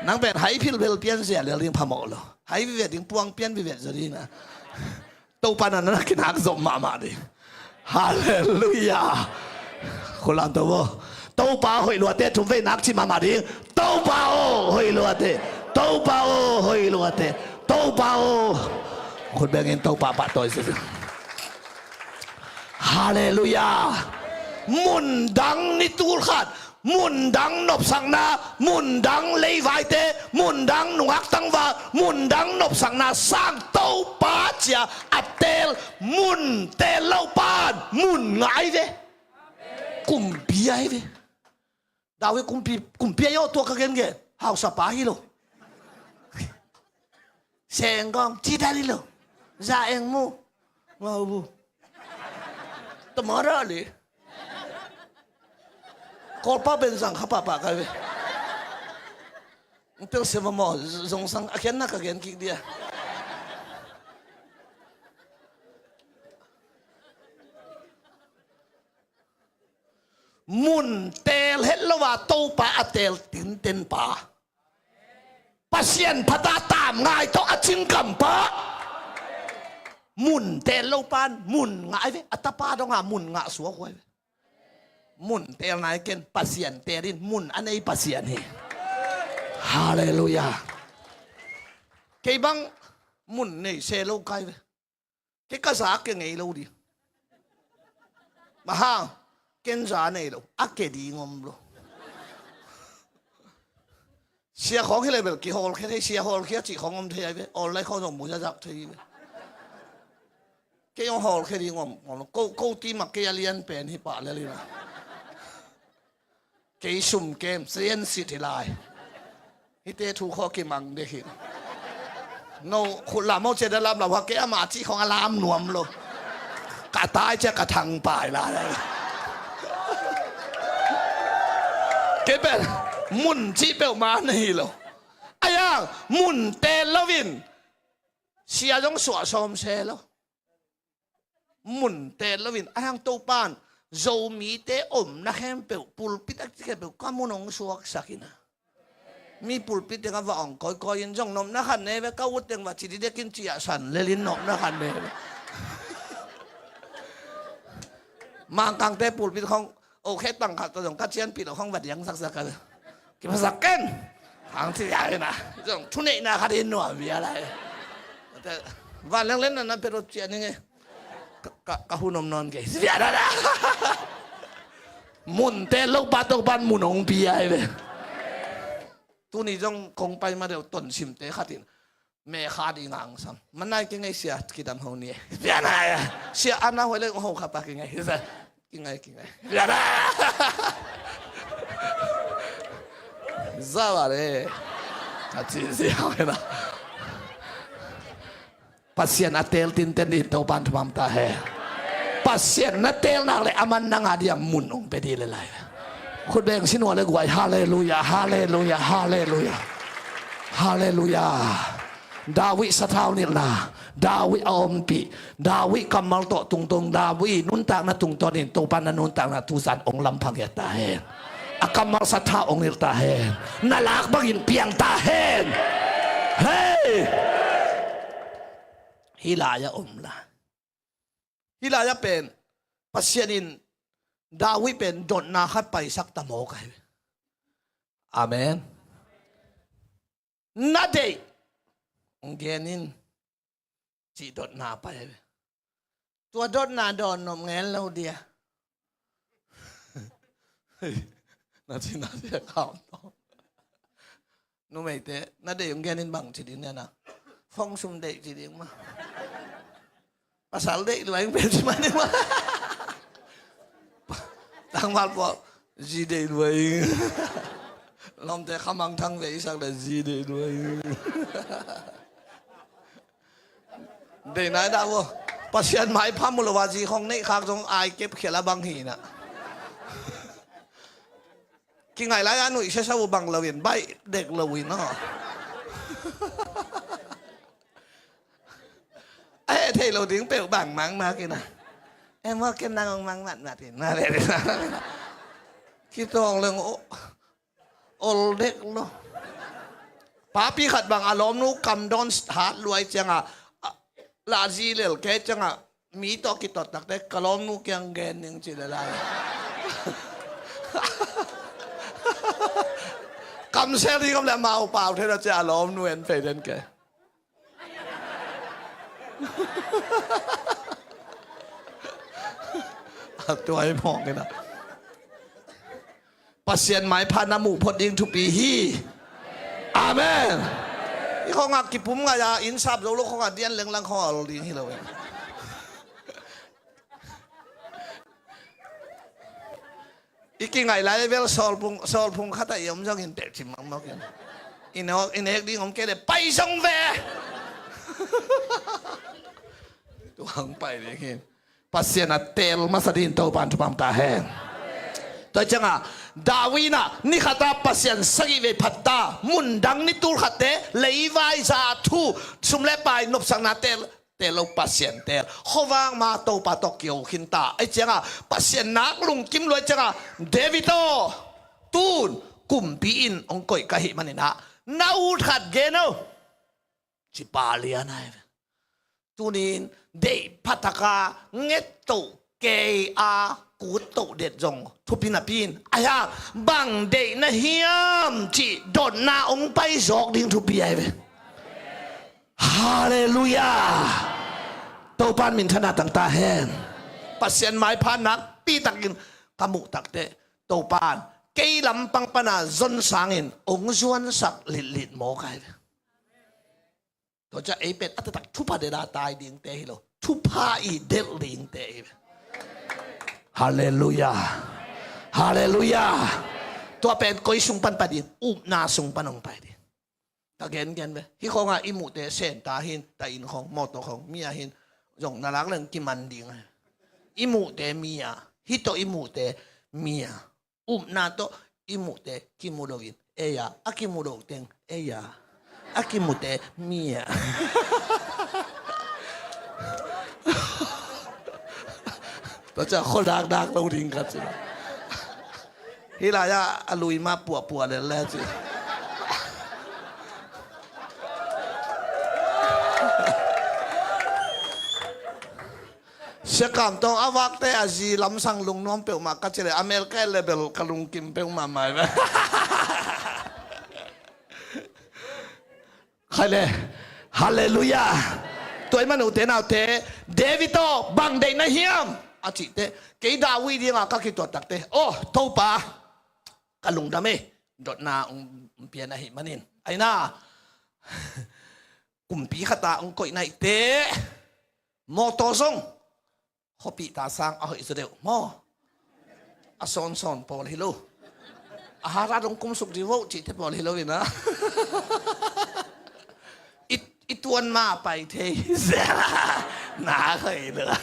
Nang pen hai philphel pian zia lel ding phamawh lo. Hai vivet ding puang pian vivet zaw ding na. Topa na na kinak zom mahmah ding. Halleluiah. Khulam to bo. Topa hoih luate thum vei nak ci mahmah ding. Topa aw hoih luate. Topa aw hoih luate. Topa aw. Khut bengin Topa pahtawi sia. Halleluiah. Mundang ni tul khat, mundang nopsakna, mundang leivaite, mundang nungak tangval, mundang nopsakna sang Topa cia a teel, mun teel lo pan mun ngai ve. Kumpi ai ve. David kumpi, kumpi ai aw tua ka gengen. Hausapa hi lo. Sengkong, ci dan hi lo. Za eng mu. Ngau bu. Tamara le. Kolpa ben zang kha papa kai ve. Tel se mamaw, zong sang a khian na ka gen kik dia. Mun teel het lo a Topa a teel tinten pa. Pasian phata taam ngai tawh a cingkam pa. Mun teel lo pan mun ngah ai ve, a tapa donga mun ngah suak huai ve. Mun teel nai ken Pasian teel in mun a nei Pasian hi. Halleluiah. Kei bang mun nei se lo kai ve. Kei ka za ke ngei lo di. Maha, ken za nei lo, a ke ding om lo. Sia khawng hi le bel kihawlkhia thei, sia hawlkhia cih khawng om thei ai ve, online khawng zong mu zazak thei ve. Kei hong hawlkhia ding om, om lo. Ko, ko ti mak kei a lian pen hi pah le lina. Kei sum kem, sian sit hi lai. Hihte thu khaw kimang dek hi. No, khut lam ho cia da lam lau ha, kei ama cih khawng a lam nuam lo. Ka tai cia ka thang pai lai. Kei pen, mun cih peuhmah na hi lo. Ayang, mun teel loin, sia zong suah sawm se lo. Mun teel loin, a hang Topan, Zomite omna khempeuh, pulpit a khempeuh, ka mun hong suaksak ina. Mi pulpit tengah va ong kawikawi in zong nopna khat ne ve, ka ut teng va ci didekin ciahsan lelin nopna khat ne ve. Mangkangte pulpit khong, o khe tang khat tawh zong ka cianpih lo khong va diang saksak ka. Kiphasak ken. Hang ci ya ina. Zong thuneihna khat in nuam bia lai. Vanleng len na nan pet rot ciah ning e. Ka, ka, ka hun om nawn kei. Sia da da. Mun teel lo pa Topan mun hong pia ai ve. Tuni zong kong pai ma deuh tonsimte khatin. Me kha ding a ang sam. Manai kingei sia kidam ho ni. Pianai. Sia ana hoi le ho kha pa kingei. Kingei, kingei. Pianai. Zawa le. Ka ci sia ho na. Pasian a teel tinten ding Topan thupha ta hen. Pasian na teel nak le aman nang a dia mun ong pe ding le lai. Khut beng sin ua le guai. Halleluia, halleluia, halleluia. Halleluia. David sathau nilhna, David a ompih, David kammal tawh tungtawn, David nuntakna tungtawnin Topan na nuntakna tuzan ong lamphang hiat ta hen. A kammal sathau ong nilh ta hen. Na lak bangin piang ta hen. Hei! Hih lai-ah om la. Hih lai-ah pen Pasian in David pen dotna khat paisak ta mawk ahi. Amen. Na deih hong gen in cih dotna pai ahi. Tua dotna dawn nop ngen lo dia. Na ci na sia kau. Numeite na deih hong gen in bang ci ding nia na. Fong sum deih ci ding ma. Pasal deih lua ing pe ci ma ding ma. Tangval pua zi deih lua ing. Lawmte khamang thang ve isak le zi deih lua ing. Deih nai dah vo. Pasian maipha mu lo a zi khong neih khak zong ai kep khial a bang hi na. Kingai lai a nuih siasa uh bang lo in baih dek lo in aw. A heh thei lo ding peuh bang mang mak in a. Em aw ken nang ong mang matmat in ma ve. Kitawng leng ol dek lo. Papi khat bang a lawmnu kamdawn hat luai cianga, a, la zi lel kei cianga, mi tawh kitot takte ka lawmnu kiang gen ning ci le lai. Kamsel ding om le mau pau thei lo cia a lawmnu en pei den ke. A tuai mawng ina. Pasian maipha na muh phot ding thupi hi. Amen. I khong a kipum ngai a inn sap zo lo khong a dian lenglang khong a ol ding hi lo. I kingai lai vel sawlphung, sawlphung khat a i om zongin pek cim mawk mawk in. I nek, i nek ding om kei le pai zong ve. Tuang pai ding hin. Pasian a teel masa dingin Topan thupha ta hen. Tua cianga David in a ni khata Pasian sagih vei phatta, mundang ni tul khatte leivai za thu, sum le pai nopsakna teel, teel lo Pasian teel. Khuavak ma Topa tawh kio khinta. Ei cianga Pasian nak lungkim luai cianga David aw, tun kumpi in ong koih ka hih manin a na ut khat gen aw. Cipa lian ai ve. Tunin deih phataka nget toh kei a kut toh det zong thupi napi in ahi a bang deih na hiam cih dotna ong pai zawk ding thupi ai ve. Halleluia. Topan minthanna tangta hen. Pasian maipha nakpi takin ka muh takte Topan kei lampang pana zon sangin ong zuansak litlit mawk ai ve. Tua cia ei pen a taktak thupha dela tai dingte hi lo. Thupha i del dingte hi ve. Halleluia. Halleluia. Tua pen koi sung pan pai ding, upna sung pan ong pai ding. Ka gengen ve. Hih khonga i muhte senta hin, ta inn khong, mawtaw khong, mi a hin, zong na lak leng kiman ding. I muhte mi a, hih tawh i muhte mi a. Upna tawh i muhte kimu loin ei a, a kimu lo teng ei a, a kimute mi a. Tua cia khual dakdak lo ding khat ci. Hih lai-ah a lui mah puahpuah lel le ci. Siakam tawng a vakte a zi lamsang lungnuam peuhmah ka ci le America level ka lungkim peuhmah mai ve. Khai le. Halleluia. Tua i manute naute David aw bang deih na hiam a cihte kei David dinga ka kituat takte aw Topa ka lungdam e. Dotna ong pian ahih manin aina Kumpi khata hong koih naih teh, mawtaw zong khuapihta sang a hoih zaw deuh maw? A sawnsawn pawl hi lo. A hara dong kumsuk dih voh cihte pawl hi lo inah, i, i tuan ma pai thei. Na hoih lo.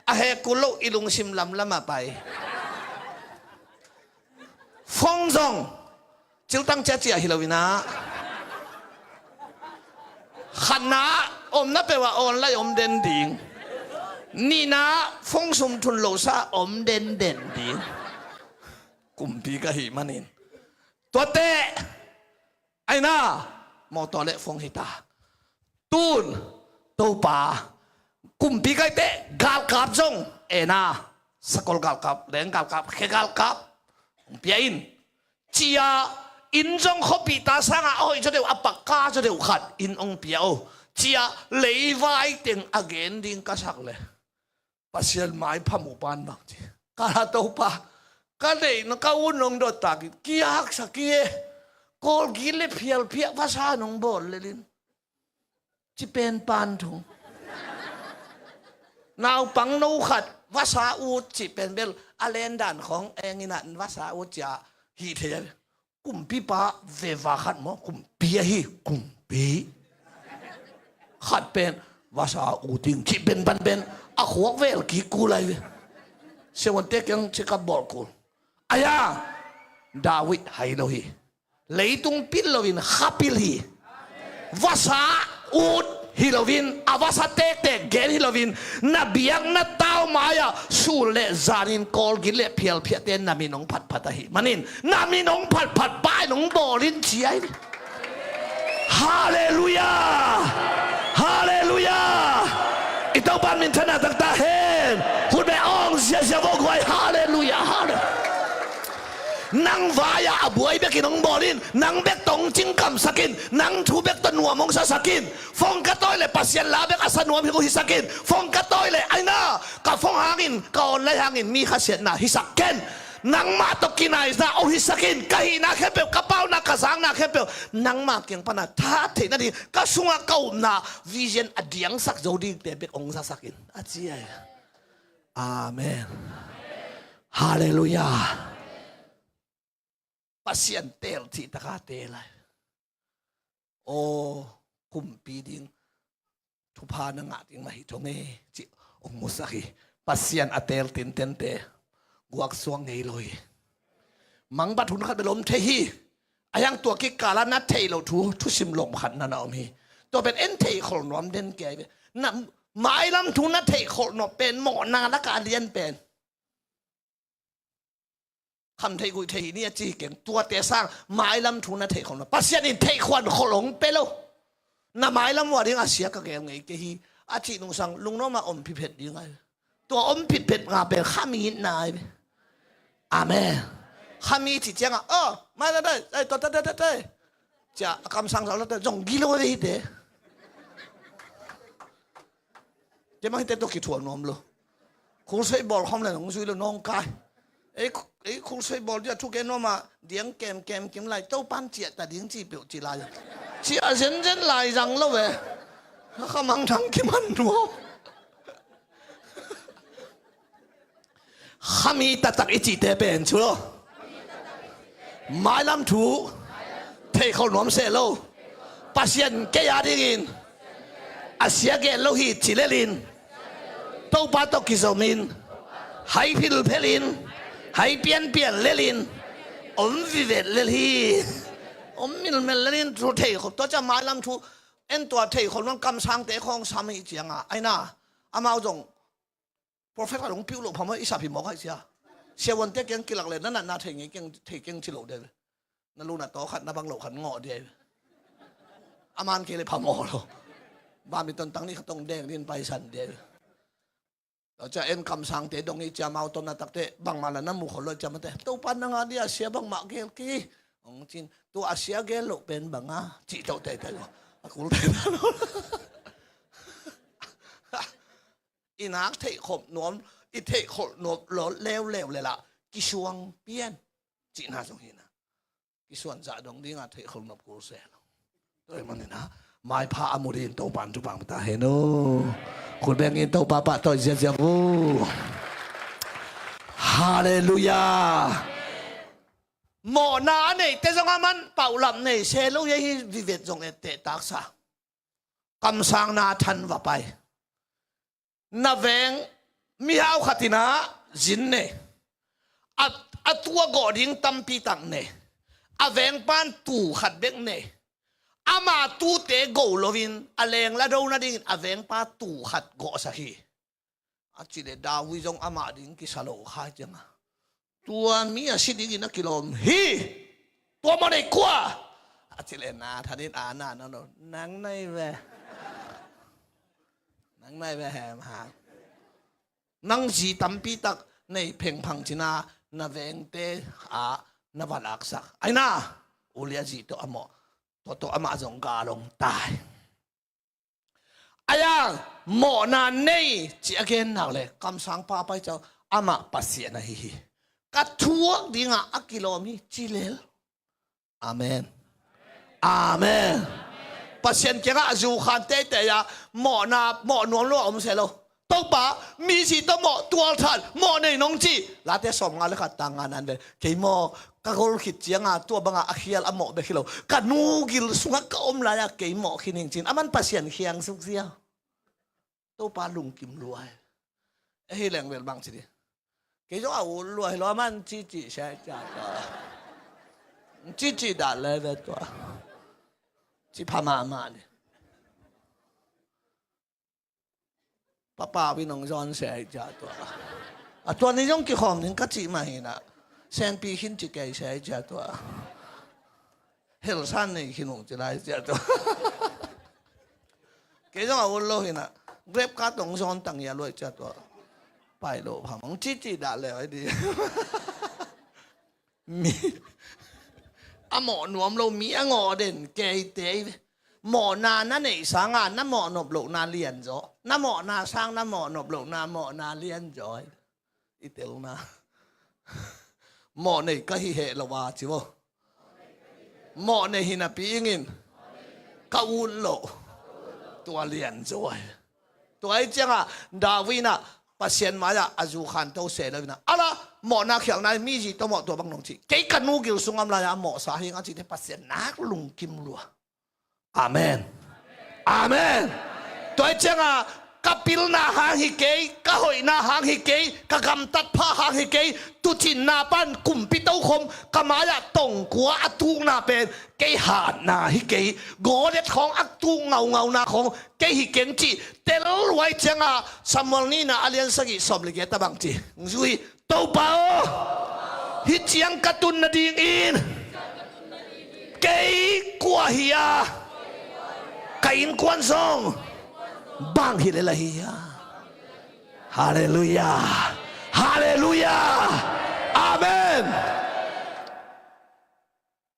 A hekul lo, i lungsim lamlam a pai. Fong zong ciltang ciacia hi lo inah, khatna, omna peuh ah online om den ding. Nihna, fong sum thun lo sa om den den ding. Kumpi ka hih manin, tuate, aina, mawtaw le fong hita. Tun, Topa, kumpi ka hih teh galkap zong, ena, sakol galkap, leng galkap, khe galkap hong pia in. Cia, inn zong khuapihta sangah a hoih zaw deuh, a pakka zaw deuh khat inn hong pia o. Cia, leivai teng a gen ding ka sak le, Pasian maipha mu pan bang ci. Ka la Topa, ka neihna ka ut nong dot takin kihaksa ki e. Kawlgil le phialphiah vasa nong bawl lelin, ci pen pan thung. Naupang no khat vasa ut cih pen bel a lendan khawng eng inah vasa ut cia hih thei a. Kumpipa veva khat maw, kumpi ahi, kumpi. Khat pen vasa ut ing cih pen pan pen a khuak vel kik kul ai ve. Siavuante kiang cikap bawl kul. Aia, David hai lo hi. Leitung pil loin kha pil hi. Vasa ut hi loin, a vasa tektek gen hi loin, na biakna tau mai-ah sul le zanin kawlgil le phialphiahte na min hong phatphat ahi manin, na min hong phatphat pa in hong bawl in ci ahi. Halleluiah. Halleluiah. I Topa min thang taktak hen. Khut beng awng ziazia vawguai. Halleluiah. Halleluiah. Nang vai-ah a buai bekin hong bawl in, nang bek tawh hong cingkamsak in, nang thu bek tawh nuam hong sasak in. Fong ka tawi le Pasian la bek a sa nuam hi uh hisak in. Fong ka tawi le aina, ka fong hangin, ka online hangin mi khasiatna hisak ken. Nangmah tawh kinaina oh hisak in. Ka hihna khempeuh, ka pauna, ka zakna khempeuh nangmah kiang pana tha theih nading, ka sungah ka upna vision a diangsak zo dingte bek hong sasak in, a ci ahi. Amen. Halleluiah. Pasian teel cih taka teel lai. Aw, kumpi ding thupha na ngah ding mah hi thong e, cih hong musak hi. Pasian a teel tintente guaksuak ngei lo hi. Mangbat hun khat bel om thei hi. A hiang tua kikala na theih loh thu, thusim lom khat na na om hi. Tua pen en theih khol nuam den kei ve. Na mailam thu na theih khol nuam pen mawhna laka a lian pen. Kham theih guih theih ni a ci keng, tuate sang mailam thu na theih khol nuam. Pasian in theih khuan khol hong pe lo. Na mailam uh a ding a sia ka gel ngei kei hi, a cih nungsang lungnuam a om phiphet ding ai. Tua om phiphet nga pen khami itna ai. Amen. Khami cih ciangah, oh, mai ta tai, ai, tua ta tai, ta tai. Cia a kamsang sa la tai, zong gilo ve hite. Tua mah hite tua kithuah nuam lo. Khulsoi bawl khawm le nong zui lo nong kai. Ei, ei khulsoi bawl dia thu ke nuam a diang kem kem kim lai, Topan ciah ta ding ci peuh ci lai. Ciah zenzen lai zang lo ve. Khamang thang kiman nuam. Khami taktak i cihte pen cu lo. Mailam thu theih khol nuam seh lo. Pasian kei a dingin a sia gel lo hi ci lelin, Topa tawh kizomin, hai philphelin, hai pianpian lelin, om vivet lel hi. Om milmel lelin thu theih khol, tua cia mailam thu en tua theih khol nuam kamsangte khawng sam hi cianga aina, amau zong profet khat hong piuh loh phamawh i sap hi mawk hai sia. Siavuante kiang kilak le na natna thei ngei keng, thei keng ci loh dia ve. Na lu na taw khat na bang loh khat ngawh dia ve. A man kei le phamawh lo. Badminton tang nih khat tong deng din paisan dia ve. Tua cia en kamsangte dong i cia mau tawmna takte bangmah la na mu khol lo cia mate, Topa na ngah dia sia bangmah gel kei hong cin. Tua a sia gel loh pen banga cih tawh teitei lo. A kul teitei lo. I nak theih khop nuam, i theih khol nuam lo leuleu le lah kisuang pian cihna zong hi na. Kisuan zah dong dinga theih khol nuam kul se lo. Tua hi manin ah Maipha a mu dingin Topan thupha pia ta hen aw. Khut bengin Topa pahtawi ziazia vo. Halleluiah. Mawhna a neihte zong a man paulap nei se lo hi. Vivet zong etteh taksa. Kamsang Nathan va pai. Na veng mihau khat in ah zin nei. A, a tuu a gawh ding tampi tak nei. A vengpa'n tuu khat bek nei. Ama tuute go loin a leng la do nadingin a vengpa tuu khat gawhsak hi. A cih leh David zong amah ding kisa lo kha hi ciangah, tua mi a si dingin a kilawm hi. Tua mawh nei kua? A cih leh Nathan in a na na lo, nang na hi ve. Nang na hi ve hem hang. Nang zi tampi tak nei phengphang cih na, na vengte ah na va laksak. Ai na, Uliah zi tawh a mawh, tua tawh amah zong gal hong tai. Ai a, mawhna nei cih a gen nak leh kamsangpa pai ciang amah Pasian ahi hi. Ka thuak dingah a kilawm hi ci lel. Amen. Amen. Pasian kiangah a zukhan teitei a, mawhna mawh nuam lo a om se lo. Topa, mi zi tawh mawh tualthat, mawh nei nong ci. Late sawmnga le khat tang nga nan ve. Kei maw, ka gol khit ciangah tua bangah a khial a mawh bek hi lo, ka nu gil sungah ka om lai-ah kei mawh khin ing cin, a man Pasian khiangsuk zia. Topa lungkim lua hi. Ahi leng bel bang ci ding? Kei zong a ut lua hi lo, a man cici se cia tua. Cici dah le ve tua. Ci pha mahmah ni. Papa wi nong zawn se ai cia tua. A tua ni zong kikhawm ning ka cih mah hi na. Senpi khin ci kei se ai cia tua. Helsan nei khin ung ci lai cia tua. Kei zong a ut lo hi na. Grab ka tong zawn tang ya luai cia tua. Pai lo phamang cici dah le ai di. Mi a mawh nuam lo, mi a ngawh den keite hi ve. Mawhna na neih sangah na mawh nop lohna lianzaw. Na mawhna sang na mawh nop lohna mawhna lianzaw hi. I telna. Mawh nei ka hi heh lo a ci vo. Mawh nei hi napi ingin ka ut loh. Tua lianzaw hi. Tua hi ciangah David in ah Pasian mai-ah a zukhan to se lo in ah, a la mawhna khialhna hi, mi zi tawh mawh tua bang nong ci. Kei ka nu gil sung om lai-ah a mawhsa hi ing a cihte Pasian nak lungkim lua. Amen. Amen. Tua hi ciangah ka pilna hang hi kei, ka hoihna hang hi kei, ka gamtat pha hang hi kei, tuucinna pan kumpi tokhom ka mai-ah tongkua a tukna pen kei hatna hi kei, Goliath khawng a tuk ngaungauna khawng kei hi keng cih tel luai ciangah Samuel nihna a lian sagih sawm le giat a bang ci. Zui, Topa aw, hih ciang ka tun nadingin kei kua hi a, ka innkuan zong bang hi lel ahi a. Halleluiah. Halleluiah. Amen.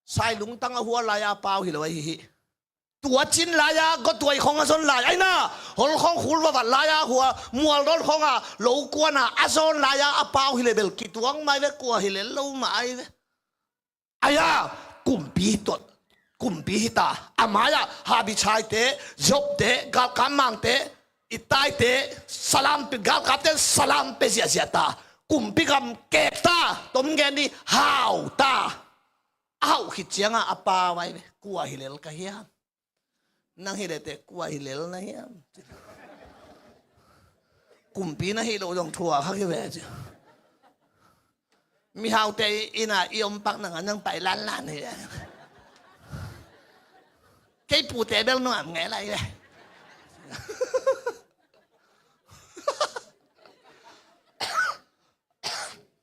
Sai lungtang a hual lai-a a pau hi lo ahi hi. Tuacin lai-a, gotuai khawng a zon lai, ai na, hol khawng khul vavat lai-a hua, mualdawn khawng a lo kuan a a zon lai-a a pau hi le bel kituak mai ve, kua hi lel lo mah ai ve. Ai a, kumpi tot, kumpi hita, a mai-ah Habichaite, Jobte, galkap mangte, Ittaite, salam pe, galkapte salam pe ziahziah ta, kumpi gam kek ta, tom gen ni, hau ta. A hauh khit ciangah a pau ai ve, kua hi lel ka hiam? Nang hi leh teh kua hi lel na hiam? Kumpi na hi loh zong thuak hak hi ve ci. Mihaute inn ah i om pak nang a nang pai lanlan hi ve. Kei pute bel nuam ngei lai ve.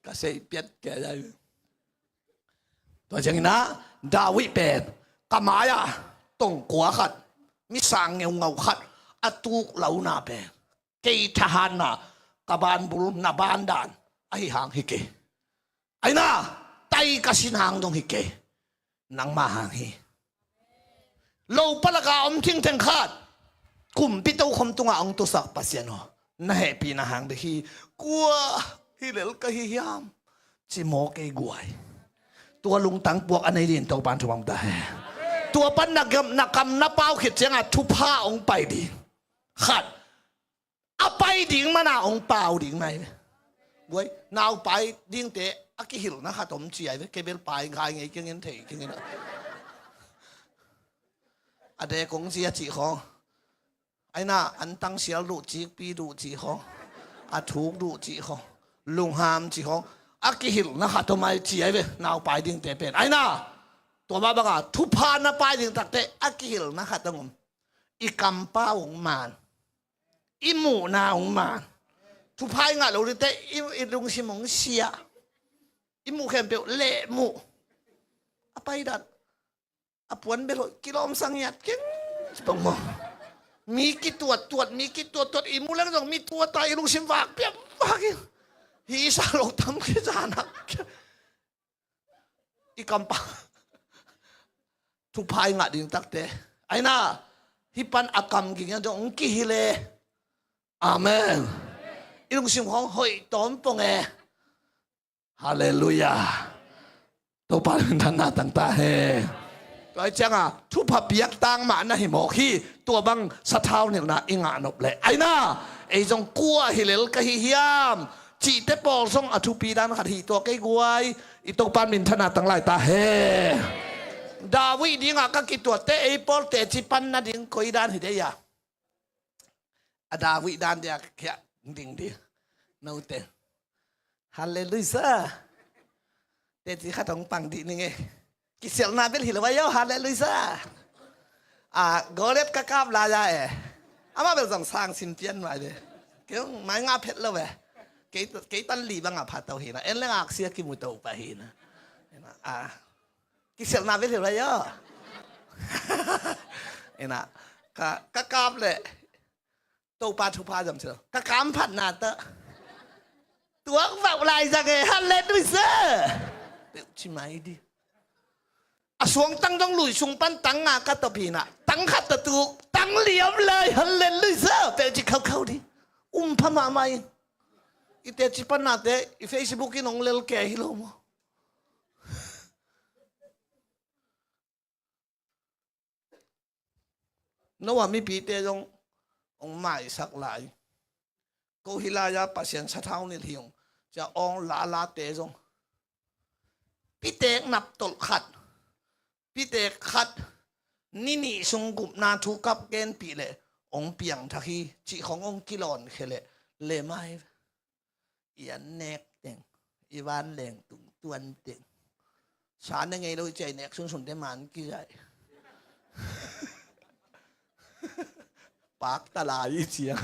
Ka sei piat kei lai ve. Tua ciangin ah David pen ka mai-ah tongkua khat, mi sang ngeungau khat a tuk lohna pen kei thahatna, ka banbul na bandan ahi hang hi kei. Ai na, tai ka sin hang dong hi kei. Nangmah hang hi. Lo palaka om thingtheng khat kumpi tokhom tungah hong tusak Pasian aw, na hehpihna hang bek hi. Kua hi lel ka hi hiam? Ci maw kei guai. Tua lungtang puak a nei dingin Topan thupha ta hen. Tua pan na kam, na kam na pau khit ciangah thupha hong pai ding. Khat. A pai ding mana hong pau ding nai ve. Guai, naupai dingte a kihilhna khat om ci ai ve. Kei bel pai ngai ngei keng in thei keng in a. A dek hong ci a cih khawng. Aina, an tangsial duh, cikpi duh cih khawng. A thuk duh cih khawng. Lungham cih khawng. A kihilhna khat om ai ci ai ve. Naupai dingte pen. Aina, tua mah banga thupha na pai ding takte a kihilhna khat hong om. I kampau hong man. I muhna hong man. Thupha i ngah lo dingte i, i lungsim hong sia. I muh khempeuh leh muh. A pai dan. A puan bel hoih kilawmsang ngiat keng. Cibang maw. Mi kituattuat, mi kituattuat i muh leng zong mi tuata i lungsim vak piam vak in. Hi sa lo tam kizan hak. I kampau. Thupha i ngah ding takte. Aina, hih pan a kam ging a dong kihilh e. Amen. I lungsim khawng hoih tawm pong e. Halleluiah. Topa minthanna tangta he. Tua hi cianga thupha piak tang mah na hi mawk hi. Tua bang sathau nilhna i ngah nop leh. Aina, ei zong kua hi lel ka hi hiam? Cihte pawl zong a thupi dan khat hi tua kei guai. I Topa minthanna tang lai ta he. David dingah ka kituatte ei pawl teci pan nading koi dan hi dei a. A David dan dia khiah ding ding. Note. Halleluiah. Teci khat hong pang dih ning e. Kisialhna bel hi lo a yo, halleluiah. A, Goliat ka kap lai a e. Amah bel zong sang sim pian mai de. Kei hong mai nga phet lo e. Kei, kei tan li bang a pha to hi na. En leng aksia kimu to pa hi na. A, kisialhna bel hi lo a yo. Ina, ka, ka kap le. Topa thupha zam silo. Ka kamphatna ta. Tuak vauh lai zang e, halleluiah. Peuh ci mai di. A suang tang dong lui sung pan tang nga ka tawp hi na. Tang khat ta tuk, tang liam lai, halleluiah. Peuh ci khaukhau di. Um pha mahmah in. I teci pan nate, i Facebook in hong lel ke hi lo maw. Noah mipite zong hong maisak lai. Ko hi lai-a Pasian sathau nilh hi ung. Cia awng lahlate zong. Pitek naptolh khat. Pitek khat. Ni nih sung gupna thu kap genpih leh hong piangthak hi. Cih khong hong kilawnkhia leh. Lemai. I an nek teng, i van leng tung tuan teng. Sa ne ngei lo i ciai nek sunsun te man kizaih. Pak ta lai i ciang.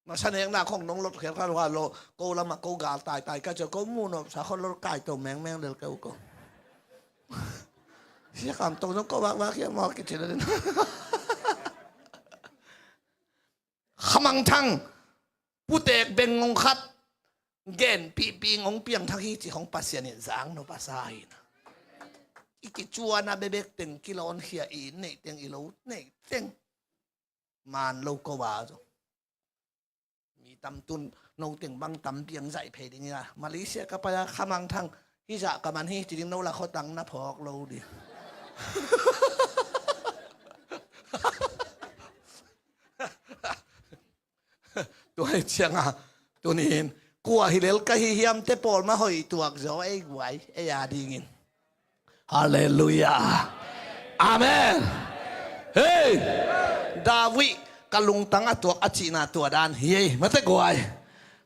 Masa nekna khong nong lot khel kha lo, ko lama ko gal tai tai ka cio ko mu no sa khon lo kai to meng meng lel ka u ko. Sia kam tong zong ko vak vak hiam mawk kici lo den. Khamangthang putek beng ngong khat genpihpih ngong piangthak hi ci khong Pasian in zang no pasa hi na. I kicuana bebek teng kilawnkhia i neih teng i lo neih teng man lo ko a zong. Mi tam tun no teng bang tam piang zaih phei ding a Malaysia ka pai a Khamangthang hi zah ka man hi ci ding no la khotang na phawk lo ding. Tua hi cianga tunin kua hi lel ka hi hiam te pawl mah hoih tuak zaw ei guai ei a dingin. Halleluiah. Amen. Hei, David ka lungtang a tuak a cihna tua dan hi ei mate guai.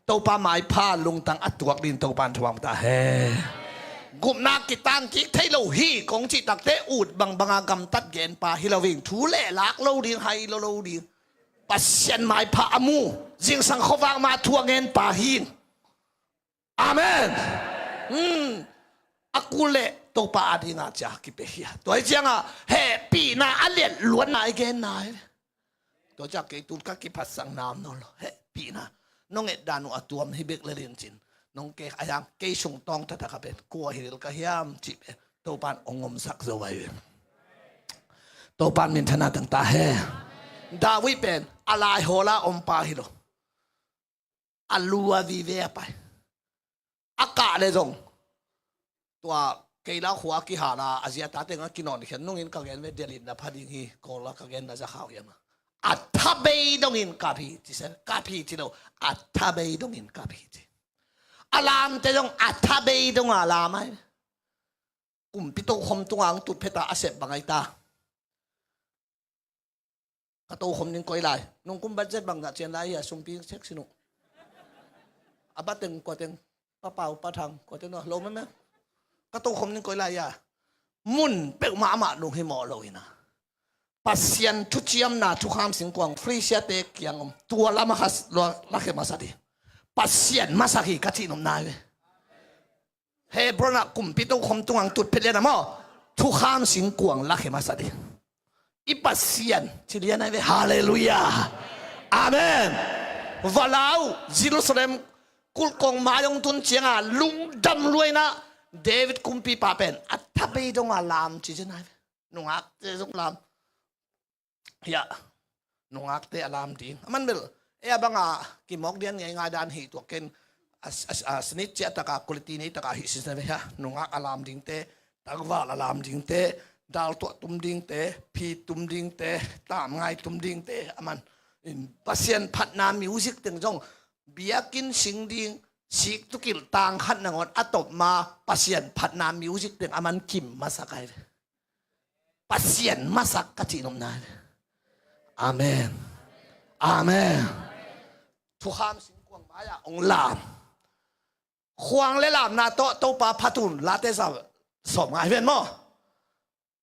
Topa maipha lungtang a tuak din Topa in thuam ta he. Gupna kitang kik thei lo hi kong cih takte ut bangbanga gamtat genpa hi lo ving thu le lak lo ding hai lo lo ding. Pasian maipha a mu zingsang khuavak ma thu a ngen pa hin. Amen. Hmm. A kul le Topa a dinga cia kipe hia tua hi cianga hehpihna a liat luatna i genna hi. Tua cia kei tun ka kiphatsang nam nawn lo hehpihna nong et dan uh a tuam hi bek le lincin nong kei a hiang kei sung tawng thatha ka pen kua hi lel ka hiam cih pen Topan ong omsak zo vai ven. Topan minthana tangta he. David pen a lai hawla om pa hi lo. A lua vive a pai. A kah le zong tua Kei la khua kihal a, a zi a tate nga kinawn khian nungin ka gen ve, Delhi na pha ding hi, Kawl la ka gen na za khau hiam a. A tha bei dongin kap hi, ci se, kap hi ci lo, a tha bei dongin kap hi ci. A lamte zong a tha bei dong a lam ai. Kumpi tokhom tunga hong tut phet a a sep bang ai ta. Ka tokhom ning koi lai. Nung kum budget bang dah cian lai hi a, sumpi sek sin uh. A ba teng kua teng, Pa Pau, Pa Thang, kua teng uh, lo meme. Ka tokhom ning koi lai hi a. Mun peuhmah amah nung hi mawh lo hi na. Pasian thuciamna thukham singkuang Frisia te kiang om. Tua lama kha lua la khe masa di. Pasian masak hi ka cih nopna hi ve. Hebron ah kumpi tokhom tunga hong tut phet lian a maw, thukham singkuang la khe masa di. I Pasian ci lian ai ve. Halleluiah. Amen. Valau Jerusalem kulh kong mai hong tun cianga lungdam luaina David kumpipa pen a tha bei donga lam ci zen ai ve. Nungakte zong lam. Hiah nungakte a lam ding a man bel. Ei a banga kimawk dian ngei ngai dan hi tuak ken. A, a, a snit ciah taka quality nei taka hi sisna ve hiah. Nungak a lam dingte, tangval a lam dingte, dal tuah tum dingte, phi tum dingte, tam ngai tum dingte a man. In Pasian phatna music teng zong biakinn sing ding sik tukilh tang khat nangawn a topma Pasian phatna music teng a man kim masak ai ve. Pasian masak ka cih nopna. Amen. Amen. Thukham singkuang mai-ah hong lam. Khuang le lamna tawh Topa phatun late sa sawm ngai ven maw?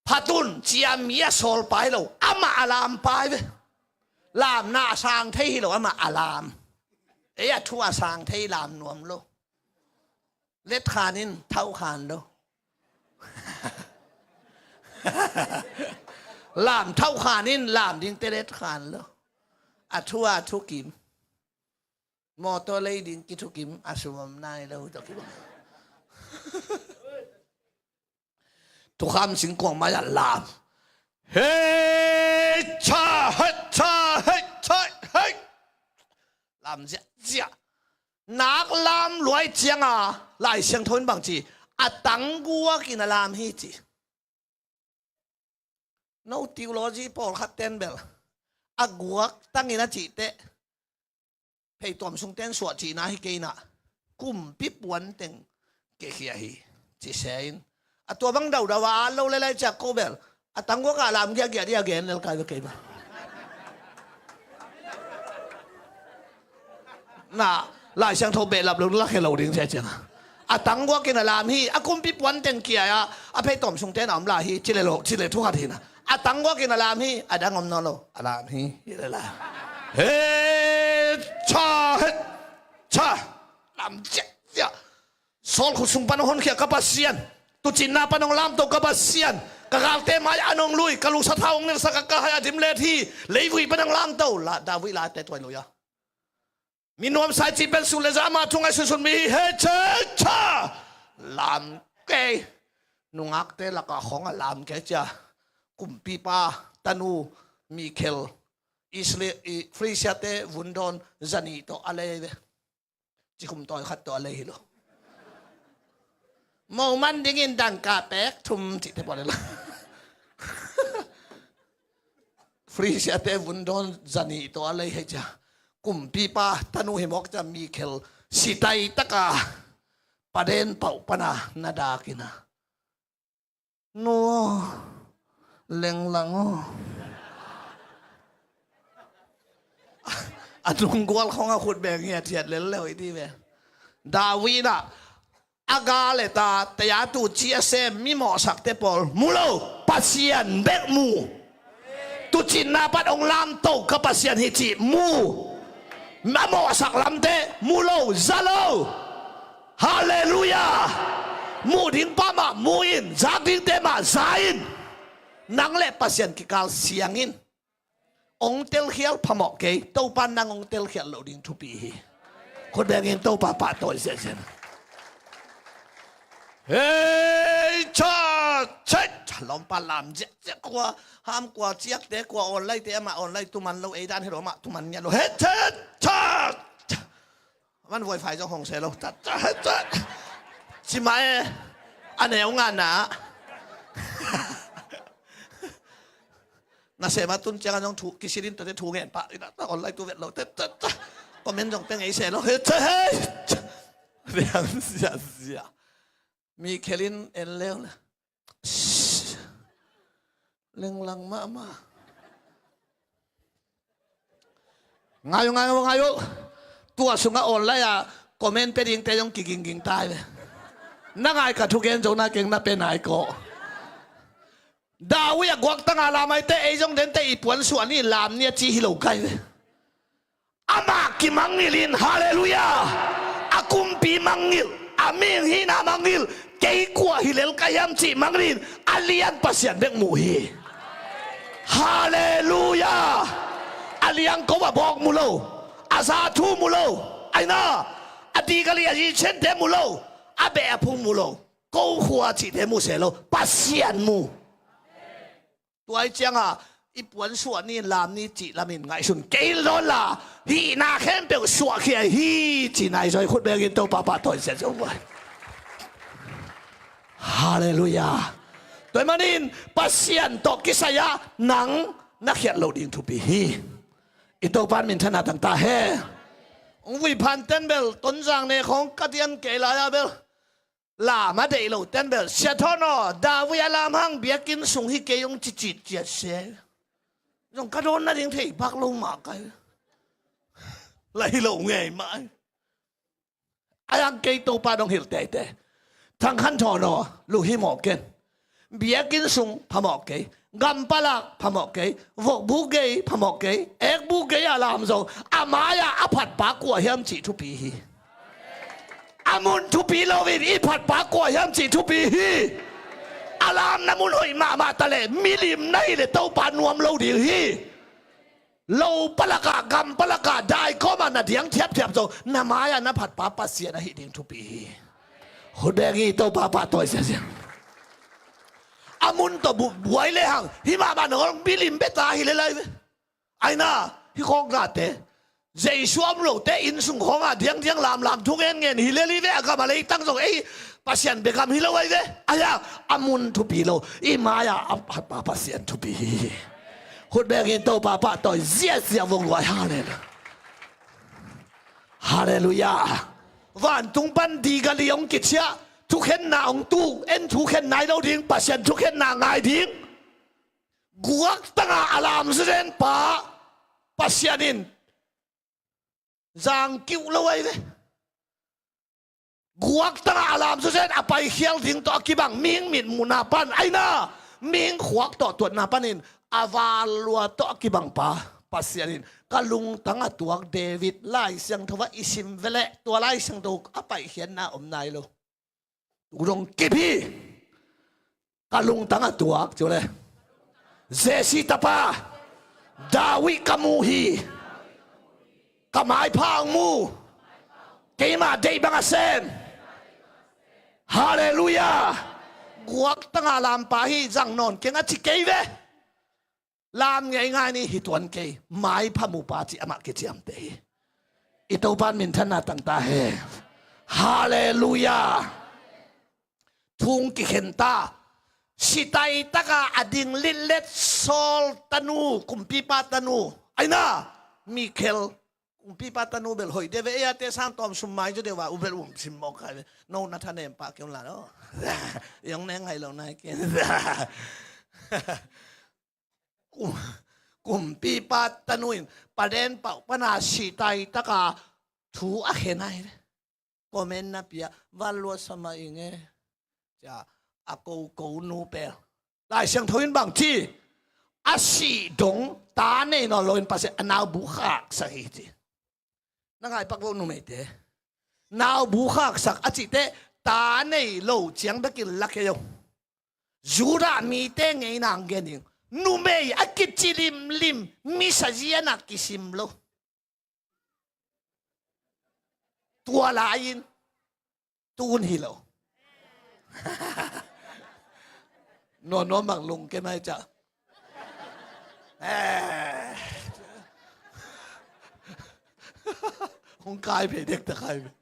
Phatun cia mi a sawl pai lo, amah a lam pai ve. Lamna a sang thei hi lo, amah a lam. Ei a thu a sang thei lam nuam lo. Let khan in thau khan lo. Lam thau khan in lam dingte let khan lo. A thu a thu kim. Mawtaw lei ding kithu kim a sum om nai lo tawh kim. Thukham singkuang mai-ah lam. Hei cha, hei cha, hei cha, hei. Lam ziahziah. Nak lam luai cianga Lai Siangtho in bang ci, a tangguakin a lam hi ci. No theology pawlkhat ten bel a guak tangin a cih teh, phei tuam sung ten suah cihna hi kei na, kumpi puan teng kekhia hi ci se in. A tua bang daudau a at lo le lai ciak ko bel a tangguak a lam giahgiah dih a gen lel kai ve kei ba. Na, Lai Siangtho behlap lo, la khe lo ding sia ciang a. A tangguakin a lam hi, a kumpi puan teng kia a, a phei tawm sung ten a om lai hi, cile lo, cile thu khat hi na. A tangguakin a lam hi, a dang om nawn lo, a lam hi, hi le la. He cha, he cha, lam ciah ciah. Saul khut sung pan hong honkhia ka Pasian, tuucinna pan hong lamto ka Pasian, ka galte mai-ah hong lui, ka lusa thau hong nelsak a, ka hai a dim let hi, leivui pan hong lamto la, David late tuai lui a. Mi nuamsa i cih pen sun le za ama thu ngaihsunsun mi hi, he che cha lam kei. Nungakte lakah khong a lam kei cia. Kumpipa tanu Mikhel, Israel, i Frisia te vundawn zanih tawh a lei ve. Cikhum tawi khat tawh a lei hi lo. Mo man dingin dangka pek thum cihte pawh le la. Frisia te vundawn zanih tawh a lei hei cia. Kumpipa tanu hi mawk cia Mikhel sitai taka paden pauh pana na dakin a. Nu aw, lenglang aw. A nunggual khong a khut beng hi a thiat lel leu i ti ve. David ah a ga le ta tei a tu ci a sem mi mawhsakte pawl mu lo, Pasian bek mu. Tuucinna pan hong lamto ka Pasian hi cih mu. A mawhsak lamte mu lo, za lo. Halleluiah. Muh ding pa mah mu in, zak dingte mah za in. Nang le Pasian kikal siang in. Hong telkhial phamawh kei, Topa nang hong telkhial loh ding thupi hi. Khut bengin Topa pahtawi ziahziah. Hei cha, chet lawmpa lam ziahziah, kua ham, kua ciakte, kua online te, amah online tuman lo, ei dan hi lo, amah tuman ngiat lo. Hei cha cha. Man wifi zong hong se lo. Tat, tat, tat. Ci mah e. A neu ngana. Nasem a tun ciang a zong thu kisilin tuate thu ngen pah. Ina ta online tu vet lo te ta ta. Comment zong peng ei se lo he te he. Riang zia zia. Mi khelin en leu le. Lenglang mahmah. Ngai uh, ngai uh, ngai uh. Tua sungah online ah comment pe dingte zong kigingging tai ve. Na ngai ka thugen zong na keng na pe nai kawh. David a guaktanga lam aite ei zong dente i puansuah ni lam ni a ci hi lo kai ve. Amah kimangngilh in, halleluiah. A kumpi mangngilh, a mihing hihna mangngilh, kei kua hi lel ka hiam cih mangngilh in, a lian Pasian bek mu hi. Halleluiah. A liangko a bawk mu lo, a za thu mu lo, aina, a digali a zicente mu lo, a beh a phung mu lo, ko khua cihte mu se lo, Pasian mu. Tua i cianga i puansuah ni lam ni cih lamin ngaihsun kei lawnla, hihna khempeuh suahkhia hi ci nai zaw i khut bengin Topa pahtawi sia zong vai. Halleluiah. Tua i manin Pasian tawh kisai-ah nang na khiat loh ding thupi hi. I Topa minthanna tangta he. Ung vui phan ten bel Tonzang ne khawng ka dian kei lai-a bel lam a deih lo ten bel, Sia Thawn aw, David a lam hang biakinn sung hi kei ung cicit ciat se. Zong ka dawn nading thei bak lo mah kai. Lai lo ngei mah. A yang kei Topa dong hilh teitei. Thang Khan Thawn aw, luh hi mawh ken. Biakinn sung phamawh kei, gampalak phamawh kei, vokbuk gei phamawh kei, ekbuk gei a lam zong a mai-ah a phatpa kua hiam cih thupi hi. A mun thupi loin i phatpa kua hiam cih thupi hi. A lamna mun hoih mahmah taleh milim na hileh Topa nuam lo ding hi. Lo palakah, gam palakah, daikawmah na diang thiapthiap zong na mai-ah na phatpa Pasian ahi ding thupi hi. Hutbeng hi Topa pahtawi siasia. A mun tawh bu-, buai lehang hih mahmah nong milim beta hi lelai ve. Aina, hih khawk nate Jesu a om lote innsung khawngah diangdiang lamlam thungen ngen hi lel hi ve. A gam a leitang zong ei Pasian bia gam hi lo ai ve. Aia, a mun thupi lo, i mai-ah a phatpa Pasian thupi hi. Hutbeng hi Topa pahtawi ziazia vong luai. Halleluiah. Halleluiah. Vantung pan digali hong kiciah, thukhenna hong tuk, en thukhen nai lo ding, Pasian thukhenna ngai ding. Guaktanga a lam suzen pa Pasian in zang kiuh lo ai ve. Guaktanga a lam suzen a paikhial ding tawh a kibang mihing mitmuhna pan aina, mihing khuak tawh tuatna panin a vanlua tawh a kibang pa Pasian in ka lungtang a tuak David Lai Siangtho ah i sim veleh tua Lai Siangtho a paikhiatna om nai lo. Tu dong kip hi. Ka lungtang a tuak, ciu le. Jesse tapa David ka mu hi. Ka maipha hong mu. Keima deih bang a sem. Halleluiah. Guaktanga lampa hi, zang nawn keng a ci kei ve. Lam ngeingai ni hi tuan kei, maipha mupa ci amah kiciamteh hi. I Topan minthanna tangta he. Halleluiah. Thung kikhenta. Sitai taka a ding litlet Saul tanu, kumpipa tanu. Aina, Mikhel, kumpipa tanu bel hoih deuh ve, ei a te sang tawm sum mai zaw deuh a, u bel um sim mawk kai ve. No na thanem pah kei un la no. Yong ne ngai lo nai kei. Kum, kumpipa tanu in paden pauh pana sitai taka thu a khen ai ve. Comment na pia, vanlua sama i nge. Cia, a koko nu pel. Lai Siangtho in bang ci, a sih dong ta nei nawn lo in Pasian a nau bu khaksak hi ci. Na ngaipak lo numeite. Nau bu khaksak a cihte ta nei lo ciang bekin la kei o. Judah mite ngeina ang gen ding. Numei a kici limlim, misa ziana kisim lo. Tua lai-in tun hi lo. Nuamnuam bang lungke mai ca. Eh. Hong kai phei dek ta kai phei.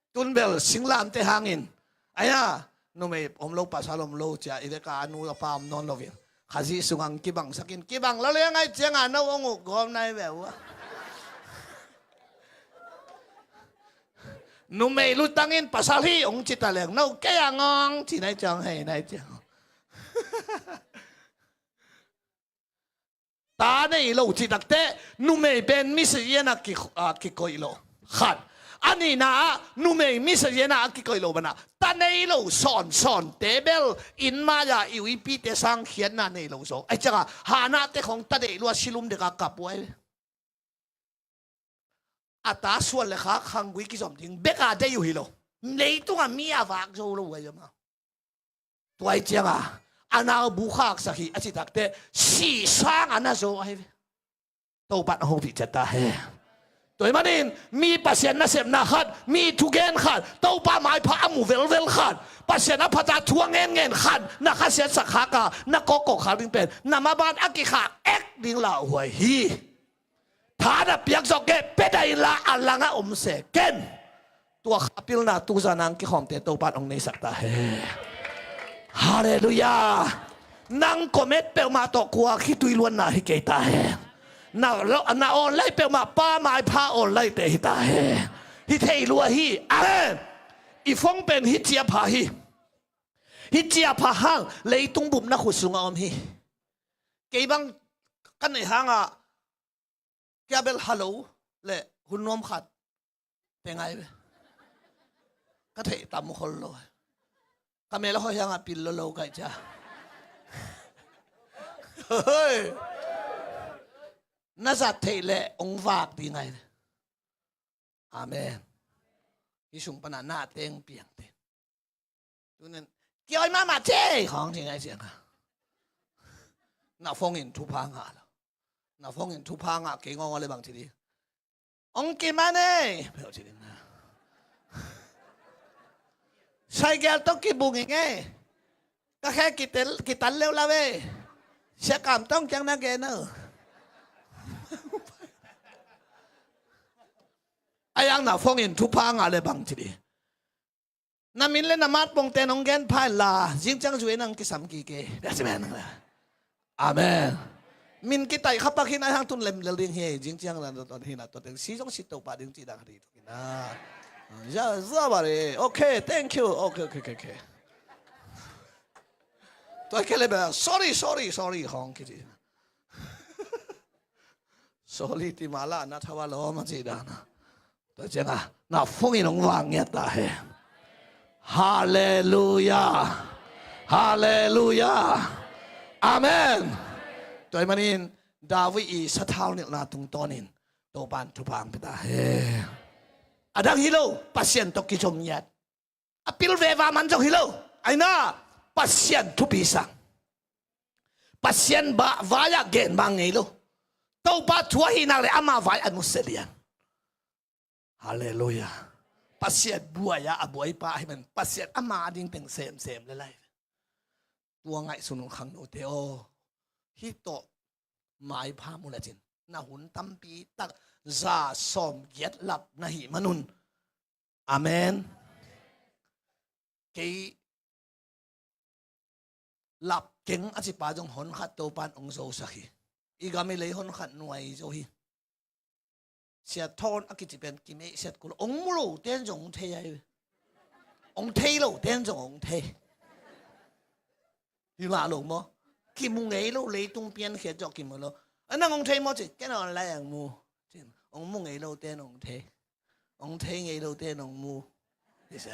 Tun bel singlamte hangin. Aia, Numei om lo, pasal om lo cia i veka a nu a pa om nawn lo vin, Khazih sungah kibangsak in, kibang lo leng ahih ciangah no hong uk gawm nai ve uh a. Numei lutang in pasal hi hong ci ta leng no kei a ngawng ci nai ciang hei nai ciang. Ta nei lo cih takteh numei pen mission ah ki, ah, kikoih lo. Khat. A nihna ah numei mission ah a kikoih lo banah ta nei lo sawnsawnte bel inn mai-ah i uipite sang khiatna nei lo zaw. Ahih ciangah Hannahte khong ta deih lua silum dekah kap uh ahi. A ta suan le khak khanggui kizom ding bek a deih uh hi lo. Leitungah mi a vak zo lo uh ahi zomah. Tua ahih ciangah a nau bu khaksak hi a cih takteh sih sang a na zaw ahi ve. Topa in a hopih ciat ta hen. Tua ahih manin mi Pasian nasepna khat, mi thugen khat, Topa maipha a mu velvel khat, Pasian a phat a thu a ngenngen khat na khasiatsak khak a, na kawkkawk khak ding pen na maban a kikhak ek ding lauhuai hi. Tha na piak zawh kei, pia dah inla a langah om se ken. Tua kha pilna tuzan a hong kikhawmte Topa in hong neisak ta hen. Halleluiah. Nang comment peuhmah tawh kua khitui luanna hi kei ta hen. Na, na online peuhmah pa maipha online te hi ta hen. Hi thei lua hi. Amen. I phone pen hih ci a pha hi. Hih ci a pha hang leitung bupna khut sungah om hi. Kei bang ka neih hangah kia bel hello le hun nuam khat pe ngai ve. Ka theih tam khol lo. Ka mel a hoih hangah pil lo lo kaih cia. Hoi. Na zat theih leh hong vak ding ngai ve. Amen. Hih sung panah na teng piangte. Tunin kiawi mahmah cei khawng ci ngai ciang a. Na phone in thupha ngah lo. Na phone in thupha ngah kei ngawng a le bang ci ding. Ong kiman ei. Peuh ci ding na. Cycle tawh kibung i ngei. Ka khe kitel, kital leuh la ve. Siakam tawh kiang na gen o. A yang na phone in thupha ngah le bang ci ding. Na min le na mat pongte nong gen pha inla zing ciang zui nang kisam kik e. Amen. Min kitaih kha pak hi na hang tun lem lel ding hi. Zing ciang na tot hi na tot ding si zong si Topa ding ci dang hi tuk hi na. Za, za ba re. Okay, thank you. Okay, okay, okay, okay. Tua kei le bel sorry, sorry, sorry khawng kici. Sorry ti mah lah na thawa lawm a ci dan a. Tua ciangah na phone in hong vak ngiat ta hen. Halleluiah. Halleluiah. Amen. Tua ahih manin David i sathau nilhna tungtawnin Topa in thupha hong pia ta hen. A dang hi lo, Pasian tawh kizom ngiat. A pil veva man zong hi lo. Aina Pasian thupi sang. Pasian bah vai-ah gen bang ngei lo. Topa thu ahih nak le ama vai a nusia lian. Halleluiah. Pasian buai-ah a buaipa ahih man Pasian ama ding teng semsem le lai. Tua ngaihsun un khangnote aw. Hih tawh maipha mu lecin na hun tampi tak za sawm giat lap na hih manun. Amen. Kei lap keng a cipa zong hon khat Topa in hong zosak hi. I gam i lei hon khat nuai zo hi. Sia Thawn a kici pen kimeih siat kul hong mu lo ten zong hong thei ahi ve. Hong thei lo ten zong hong thei. Hi lah lo maw? Kimu ngei lo leitung piankhiat zawh kimu lo. A nang hong thei maw ci, ken online ang mu. Hong mu ngei lo ten hong thei. Hong thei ngei lo ten hong mu. Hi sa.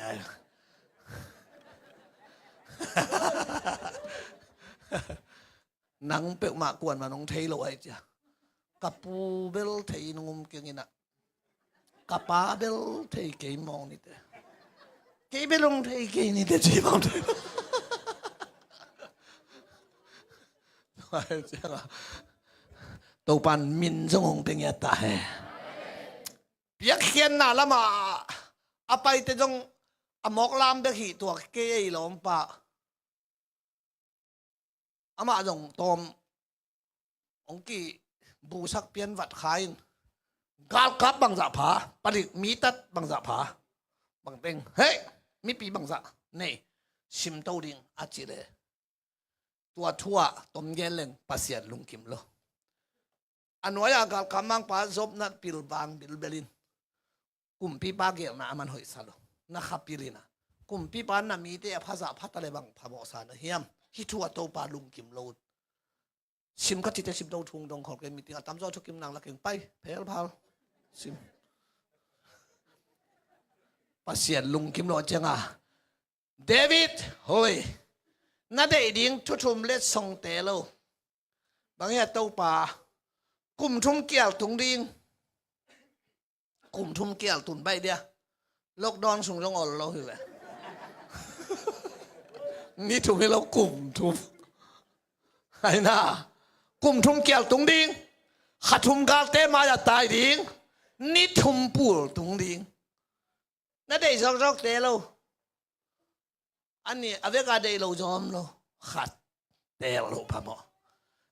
Nang peuhmah kuan man hong thei lo ahi cia. Ka pu bel thei in hong um keng inah. Ka pa bel thei kei mawng nite. Kei bel hong thei kei nite ci mawng thei. Topan min zong hong pia ngiat ta he. Piakkhiatna lamah a paite zong a mawk lam bek hih tuak kei ei lawmpa. Amah zong tawm hong kibusak pian vat kha in galkap bangzah pha, palik mitat bangzah pha, bangteng hei mipi bangzah nei. simto ding a cih leh, tua thu ah tom gen leng Pasian lungkim lo. A nuai-a galkap mangpa Job na pilvang bilbel in, kumpipa gelna a man hoihsa lo. Na kha pil in ah, kumpipa na mite a phazah phata le bang phamawhsa na hiam? Hih thu ah Topa lungkim lo. Sim ka cite simto thu dong khol kei, meeting a tamzaw thukim nang la keng pai phelphal. Sim. Pasian lungkim lo cianga, David, hoi, na deih ding thu thum letsong teel o. Bang hia Topa? Kum thum kial tung ding. Kum thum kial tun baih dia. Lockdown sung zong ol lo hi ve. Ni thum hi lo, kum thum. Aina, kum thum kial tung ding. Kha thum galte mai-ah tai ding. Ni thum pul tung ding. Na deih zawkzawk teel o. A ni, a vek a deih lo zong om lo. Khat teel lo phamawh.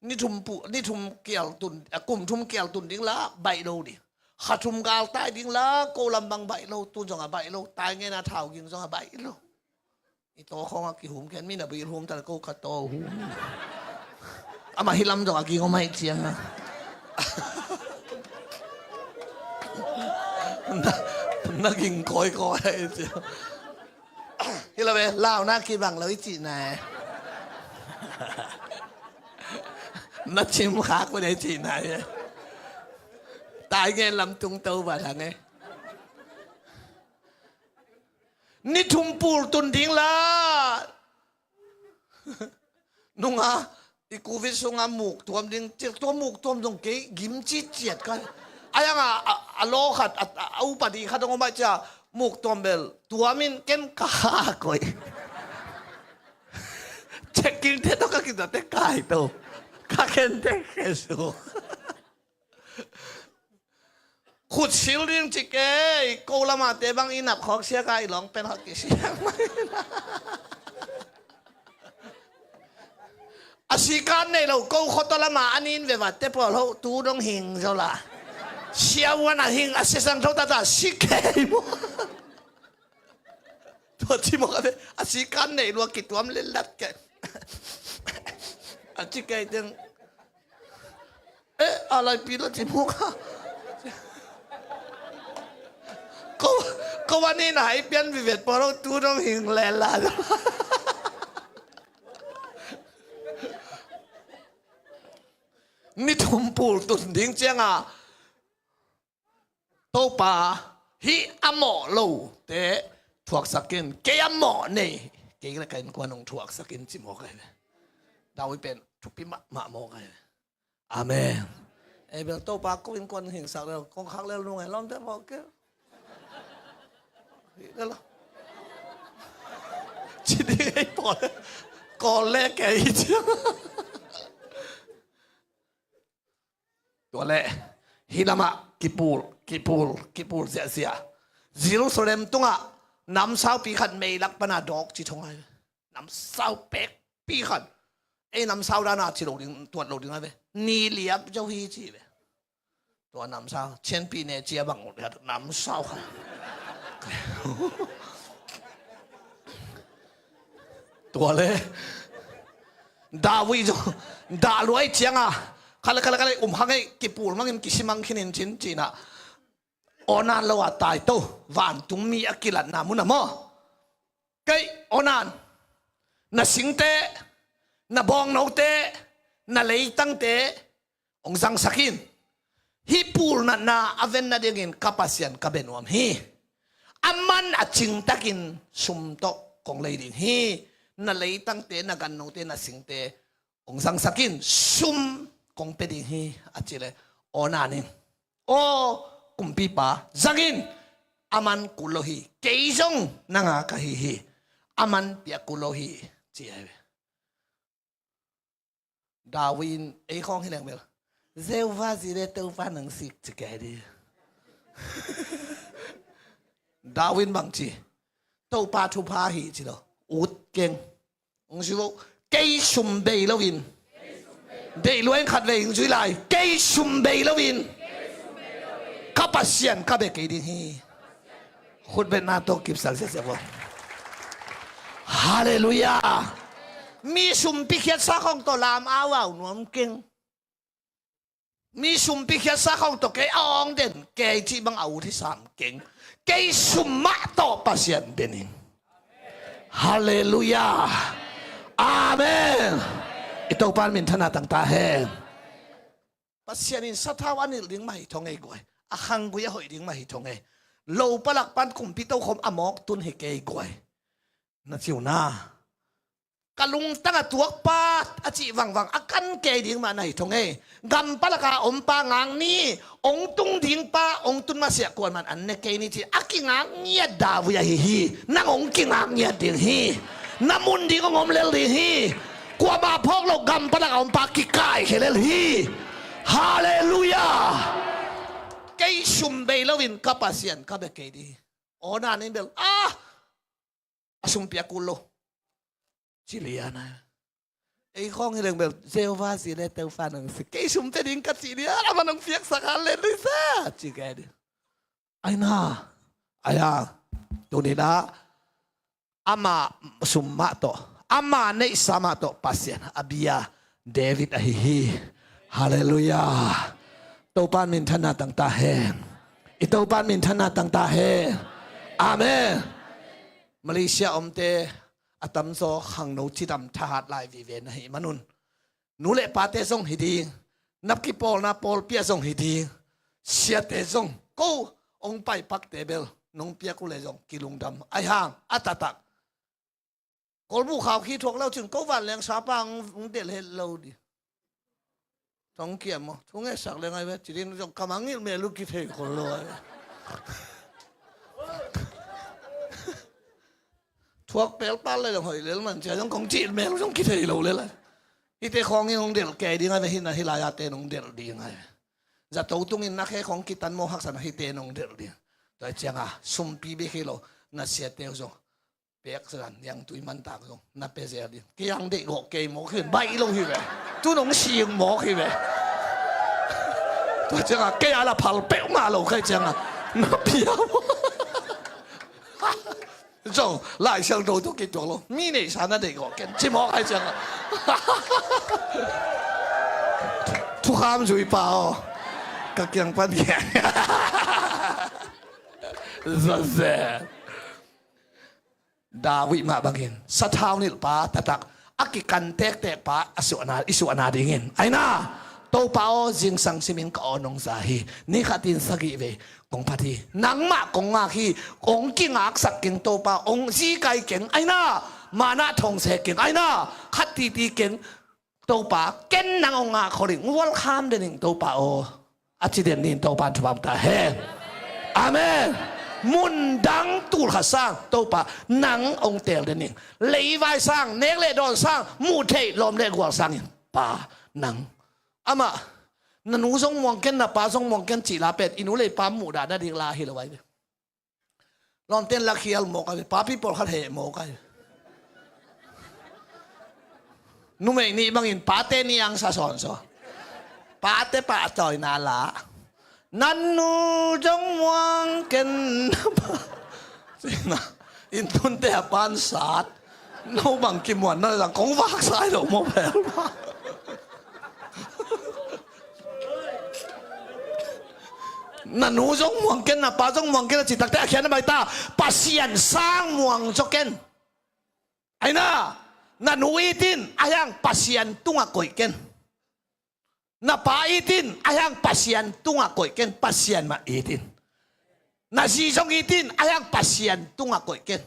Ni thum pu, ni thum kial tun, a, kum thum kial tun ding la baih lo ding. Kha thum gal tai ding la ko lam bang baih lo, tu zong a baih lo, tai ngen a thau ging zong a baih lo. I taw khawng a kihum ken, mi na bil hum ta le ko ka taw hum. Amah hih lam zong a ging om ahih ciang a. Na, na ging kawikawi ahih ciang. Hi lo ve, launa kibang lo i cihna e. Na cim khak ve i cihna e. Tai ngen lam tung to ba thang e. Ni thum pul tun ding la. Nunga, i covid sunga muk tuam ding, tua muk tuam zong kei gim citciat ka. A yang a, a, a law khat, a, a, a upadi khat dong om ahih cia, muk tuam bel tuam in ken ka koih. Checking te tawh ka kizate kai to. Ka ken te khe su. Khut sil ding ci kei, ko lama te bang i nap khawk siak a i lawng pen khawk kisiak mai. A sikan nei lo, ko khawtaw lama a nin ve va te pawl ho, tu dong hing zo la. Siavuan a hing, a siasang tho tata si kei maw. Tua ci mawk a ve, a sikan nei lua kituam le lat kei. A ci kei teng. Eh, a laipi la ci mawk a. Ko, ko a ni na hai pian vivet poro tu dong hing le la. Ni thum pul tun ding cianga. Topa, hih a mawh lote thuaksak in, kei a mawh nei, kei le ka innkuan hong thuaksak in ci mawk ahi ve. David pen thupi mahmah mawk ahi ve. Amen. Ei bel Topa ko innkuan hingsak lel, kong khak lel nung e lawmte mawk kei. Hih le lo. Ci ding ei pawl le. Kawl le kei ci. Tua leh hih lamah kipul, kipul, kipul ziahziah. Jerusalem tungah namsaupi khat meilak pana dawk ci thong ai ve. Namsau pekpi khat. Ei namsau dana ci lo ding, tuat lo ding ai ve. Ni liap zo hi ci ve. Tua namsau, cianpi ne cia bang namsau khat. Tua le David zong dah luai cianga, kale kale kale um hang ei, kipul mangin kisimang khinin cin cinah, aw nan lo a tai to, vantungmi a kilatna munah maw? Kei aw nan, na singte, na bawngnote, na leitangte hong zangsak in. Hih pulnatna a ven nadingin ka Pasian ka bia nuam hi. A man a cingtakin sum tawh kong lei ding hi. Na leitangte, na gannote, na singte hong zangsak in, sum kong pia ding hi, a ci leh aw nan in, aw kumpipa, zang in, a man kul lo hi. Kei zong nanga ka hi hi. A man pia kul lo hi, ci ahi ve. David in ei khawng hi leng bel, Jehovah Jireh, Topa nang sik ci kei dih. David in bang ci, Topa thupha hi ci lo. Ut keng. Hong ci vo, kei sum bei loin. Deih lua in khat vei hong zui lai. Kei sum bei loin ka Pasian ka bia kei ding hi. Khutbetna tawh kipsal siasia vo. Halleluiah. Mi sumpi khiatsa khawng tawh lam au au nuam keng. Mi sumpi khiatsa khawng tawh kei a awng den, kei cih bang a ut hi sam keng. Kei sum mah tawh Pasian den in. Halleluiah. Amen. I Topa in minthanna tang ta hen. Pasian in sathau a nilh ding mah hi thong ei guai. A khanggui a hoih ding mah hi thong ei. Lo palak pan kumpi tokhom a mawk tun hi kei guai. Na ciu na. Ka lungtang a tuakpa a cih vangvang a kan kei ding mah na hi thong ei. Gam palaka ompa ngak ni, ong tung dingpa, ong tun masiah kuaman an ne kei ni ci a kingak ngiat David ahi hi. Nang ong kingak ngiat ding hi. Na mun ding ong om lel ding hi. Kuama phawk lo gam palaka ompa kikai khia lel hi. Halleluiah. Kei sum bei loin ka Pasian ka bia kei ding hi. Aw na ning bel ah, a sumpi a kul lo. Ci lian a. Ei khawng hi leng bel Jehovah si le Topa nong si. Kei sum pia ding ka ci lian a, ama nong piaksak a le lisa ci kei ding. Ai na. Ai a. Tuni na. Ama sum mah tawh, ama neihsa mah tawh Pasian a bia David ahi hi. Halleluiah. Topa in minthanna tang ta hen. I Topa in minthanna tang ta hen. Amen. Malaysia omte a tamzaw khangno cidam thahat lai vive na hi manun. Nu le pate zong hi ding. Nap kipawlna pawlpi ah zong hi ding. Siate zong ko ong paipakte bel nong piak uh le zong kilungdam. Ai hang a taktak. Kolbu khau khi thuak lo cin ko vanleng sapa ong, ong delh het lo ding. Thong kiam maw. Thu ngetsak leng ai ve. Ci ding zong kamang ngilh mel uh kithei khol lo ai ve. Thuak pel pal le zong hoih lel man cia zong kong cih mel uh zong kithei lo lel ai. Hite khawng in hong delh kei ding a ve, hih na hih lai-a te nong delh ding a ve. Zato tungin na khe khawng kitan maw haksa na hite nong delh ding. Tua cianga sumpi bek hi lo, na siate uh zong pek zan niang tui mantak zong na pe zel ding. Kiang deih gawh kei mawk hi ve, baih lo hi ve. Tu nong sing mawk hi ve. Tua cianga kei a la phal peuh mah lo kai cianga na pia mawk. Zong Lai Siangtho tu kituak lo. Mi neihsa na deih gawh ken ci mawk hai ciang a. Thukham zui pa aw. Ka kiang pan kiang. Zazen. David mah bangin sathau nilhpa taktak a kikan tektekpa a suahna, i suahna dingin aina. Topa aw, zingsang simin ka aw nong za hi. Ni khatin sagih vei kong phat hi. Nangmah kong ngak hi. Kong kingaksak keng Topa, ong zikai keng aina. Manah thongse keng aina. Khat titi keng Topa, ken nang ong ngak kholin, welcome dening Topa aw. A ci den ning Topa in thupha ta hen. Amen. Mundang tulkhat sang Topa nang ong teel dening. Leivai sang, nek le dawn sang, muh theih lawm le gual sangin Pa nang. Amah, na nu zong muang ken, na pa zong muang ken cih la pen i nu le i pa muhdah nading la hi lo ai ve. Lawmten lakhial mawk ai ve, papi pawlkhat heh mawk ai ve. Numei nih bangin pate nih angsa sawnsawn. Pate pahtawina la. Na nu zong muang ken, na pa. Inn tunte a pansat. No bang kimuan na zang kong vak sai lo maw bel maw. Na nu zong muang ken, na pa zong muang ken a ci takte a khian a bai ta. Pasian sang muang zaw ken. Aina, na nu itin a hiang Pasian tungah koih ken. Na pa itin a hiang Pasian tungah koih ken, Pasian mah itin. Na zi zong itin a hiang Pasian tungah koih ken.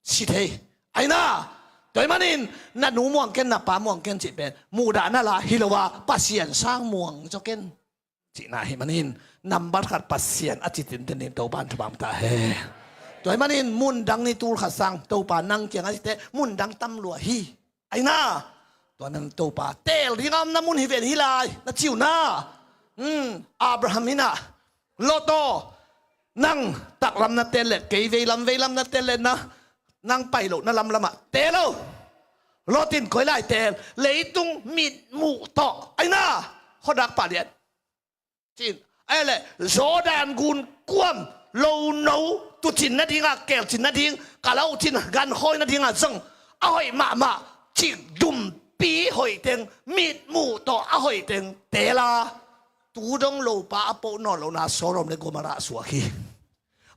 Si thei. Aina, tua ahih manin na nu muang ken, na pa muang ken cih pen muhdahna la hi lo a, Pasian sang muang zaw ken. Cihna ahih manin nambat khat Pasian a ci tinten in Topa in thupha ta hen. Tua ahih manin mundang ni tulkhat sang Topa nang kiang a cite mundang tam lua hi. Aina, tua nan Topa teel ding a om na mun hi ven hi lai, na ciu na. Hmm, Abraham hi na, Lot aw, nang taklam na teel le kei veilam, veilam na teel le na, nang pai loh na lamlamah teel aw. Lot in koi lai teel, leitung mitmuh tawh aina, khuadak pah lian. Cin, ai le, Jordan gun kuam, lo no, tucin nadinga, kelcin nading, kalau cin, gankhoi nadinga zong, a hoih mahmah, cikdumpi hoih teng, mitmuh tawh a hoih teng teel a, tu dong lopa a poh nawn lohna Sodom le Gomorrah suak hi.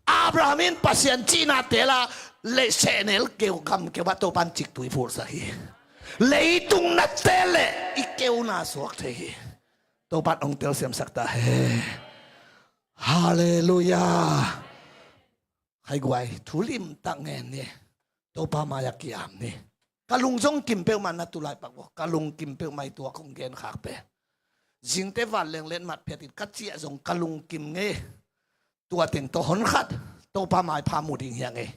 Abraham in Pasian cihna teel a, lei sehnel keu, gam keu ah Topa'n ciktui phulsak hi. Leitung na teel leh i keuna suak thei hi. Topa'n hong telsiamsak ta hen. Halleluiah. Hai guai, thu limtak ngen ni. Topa mai-ah ki-am ni. Ka lung zong kim peuhmah na, tulaipak vua ka lung kim peuhmah hi, tua kong genkhak pen. Zingte vanleng letmat phiat in ka ciah zong ka lung kim ngei. Tua teng tawh honkhat Topa maipha mu ding hi hang ei.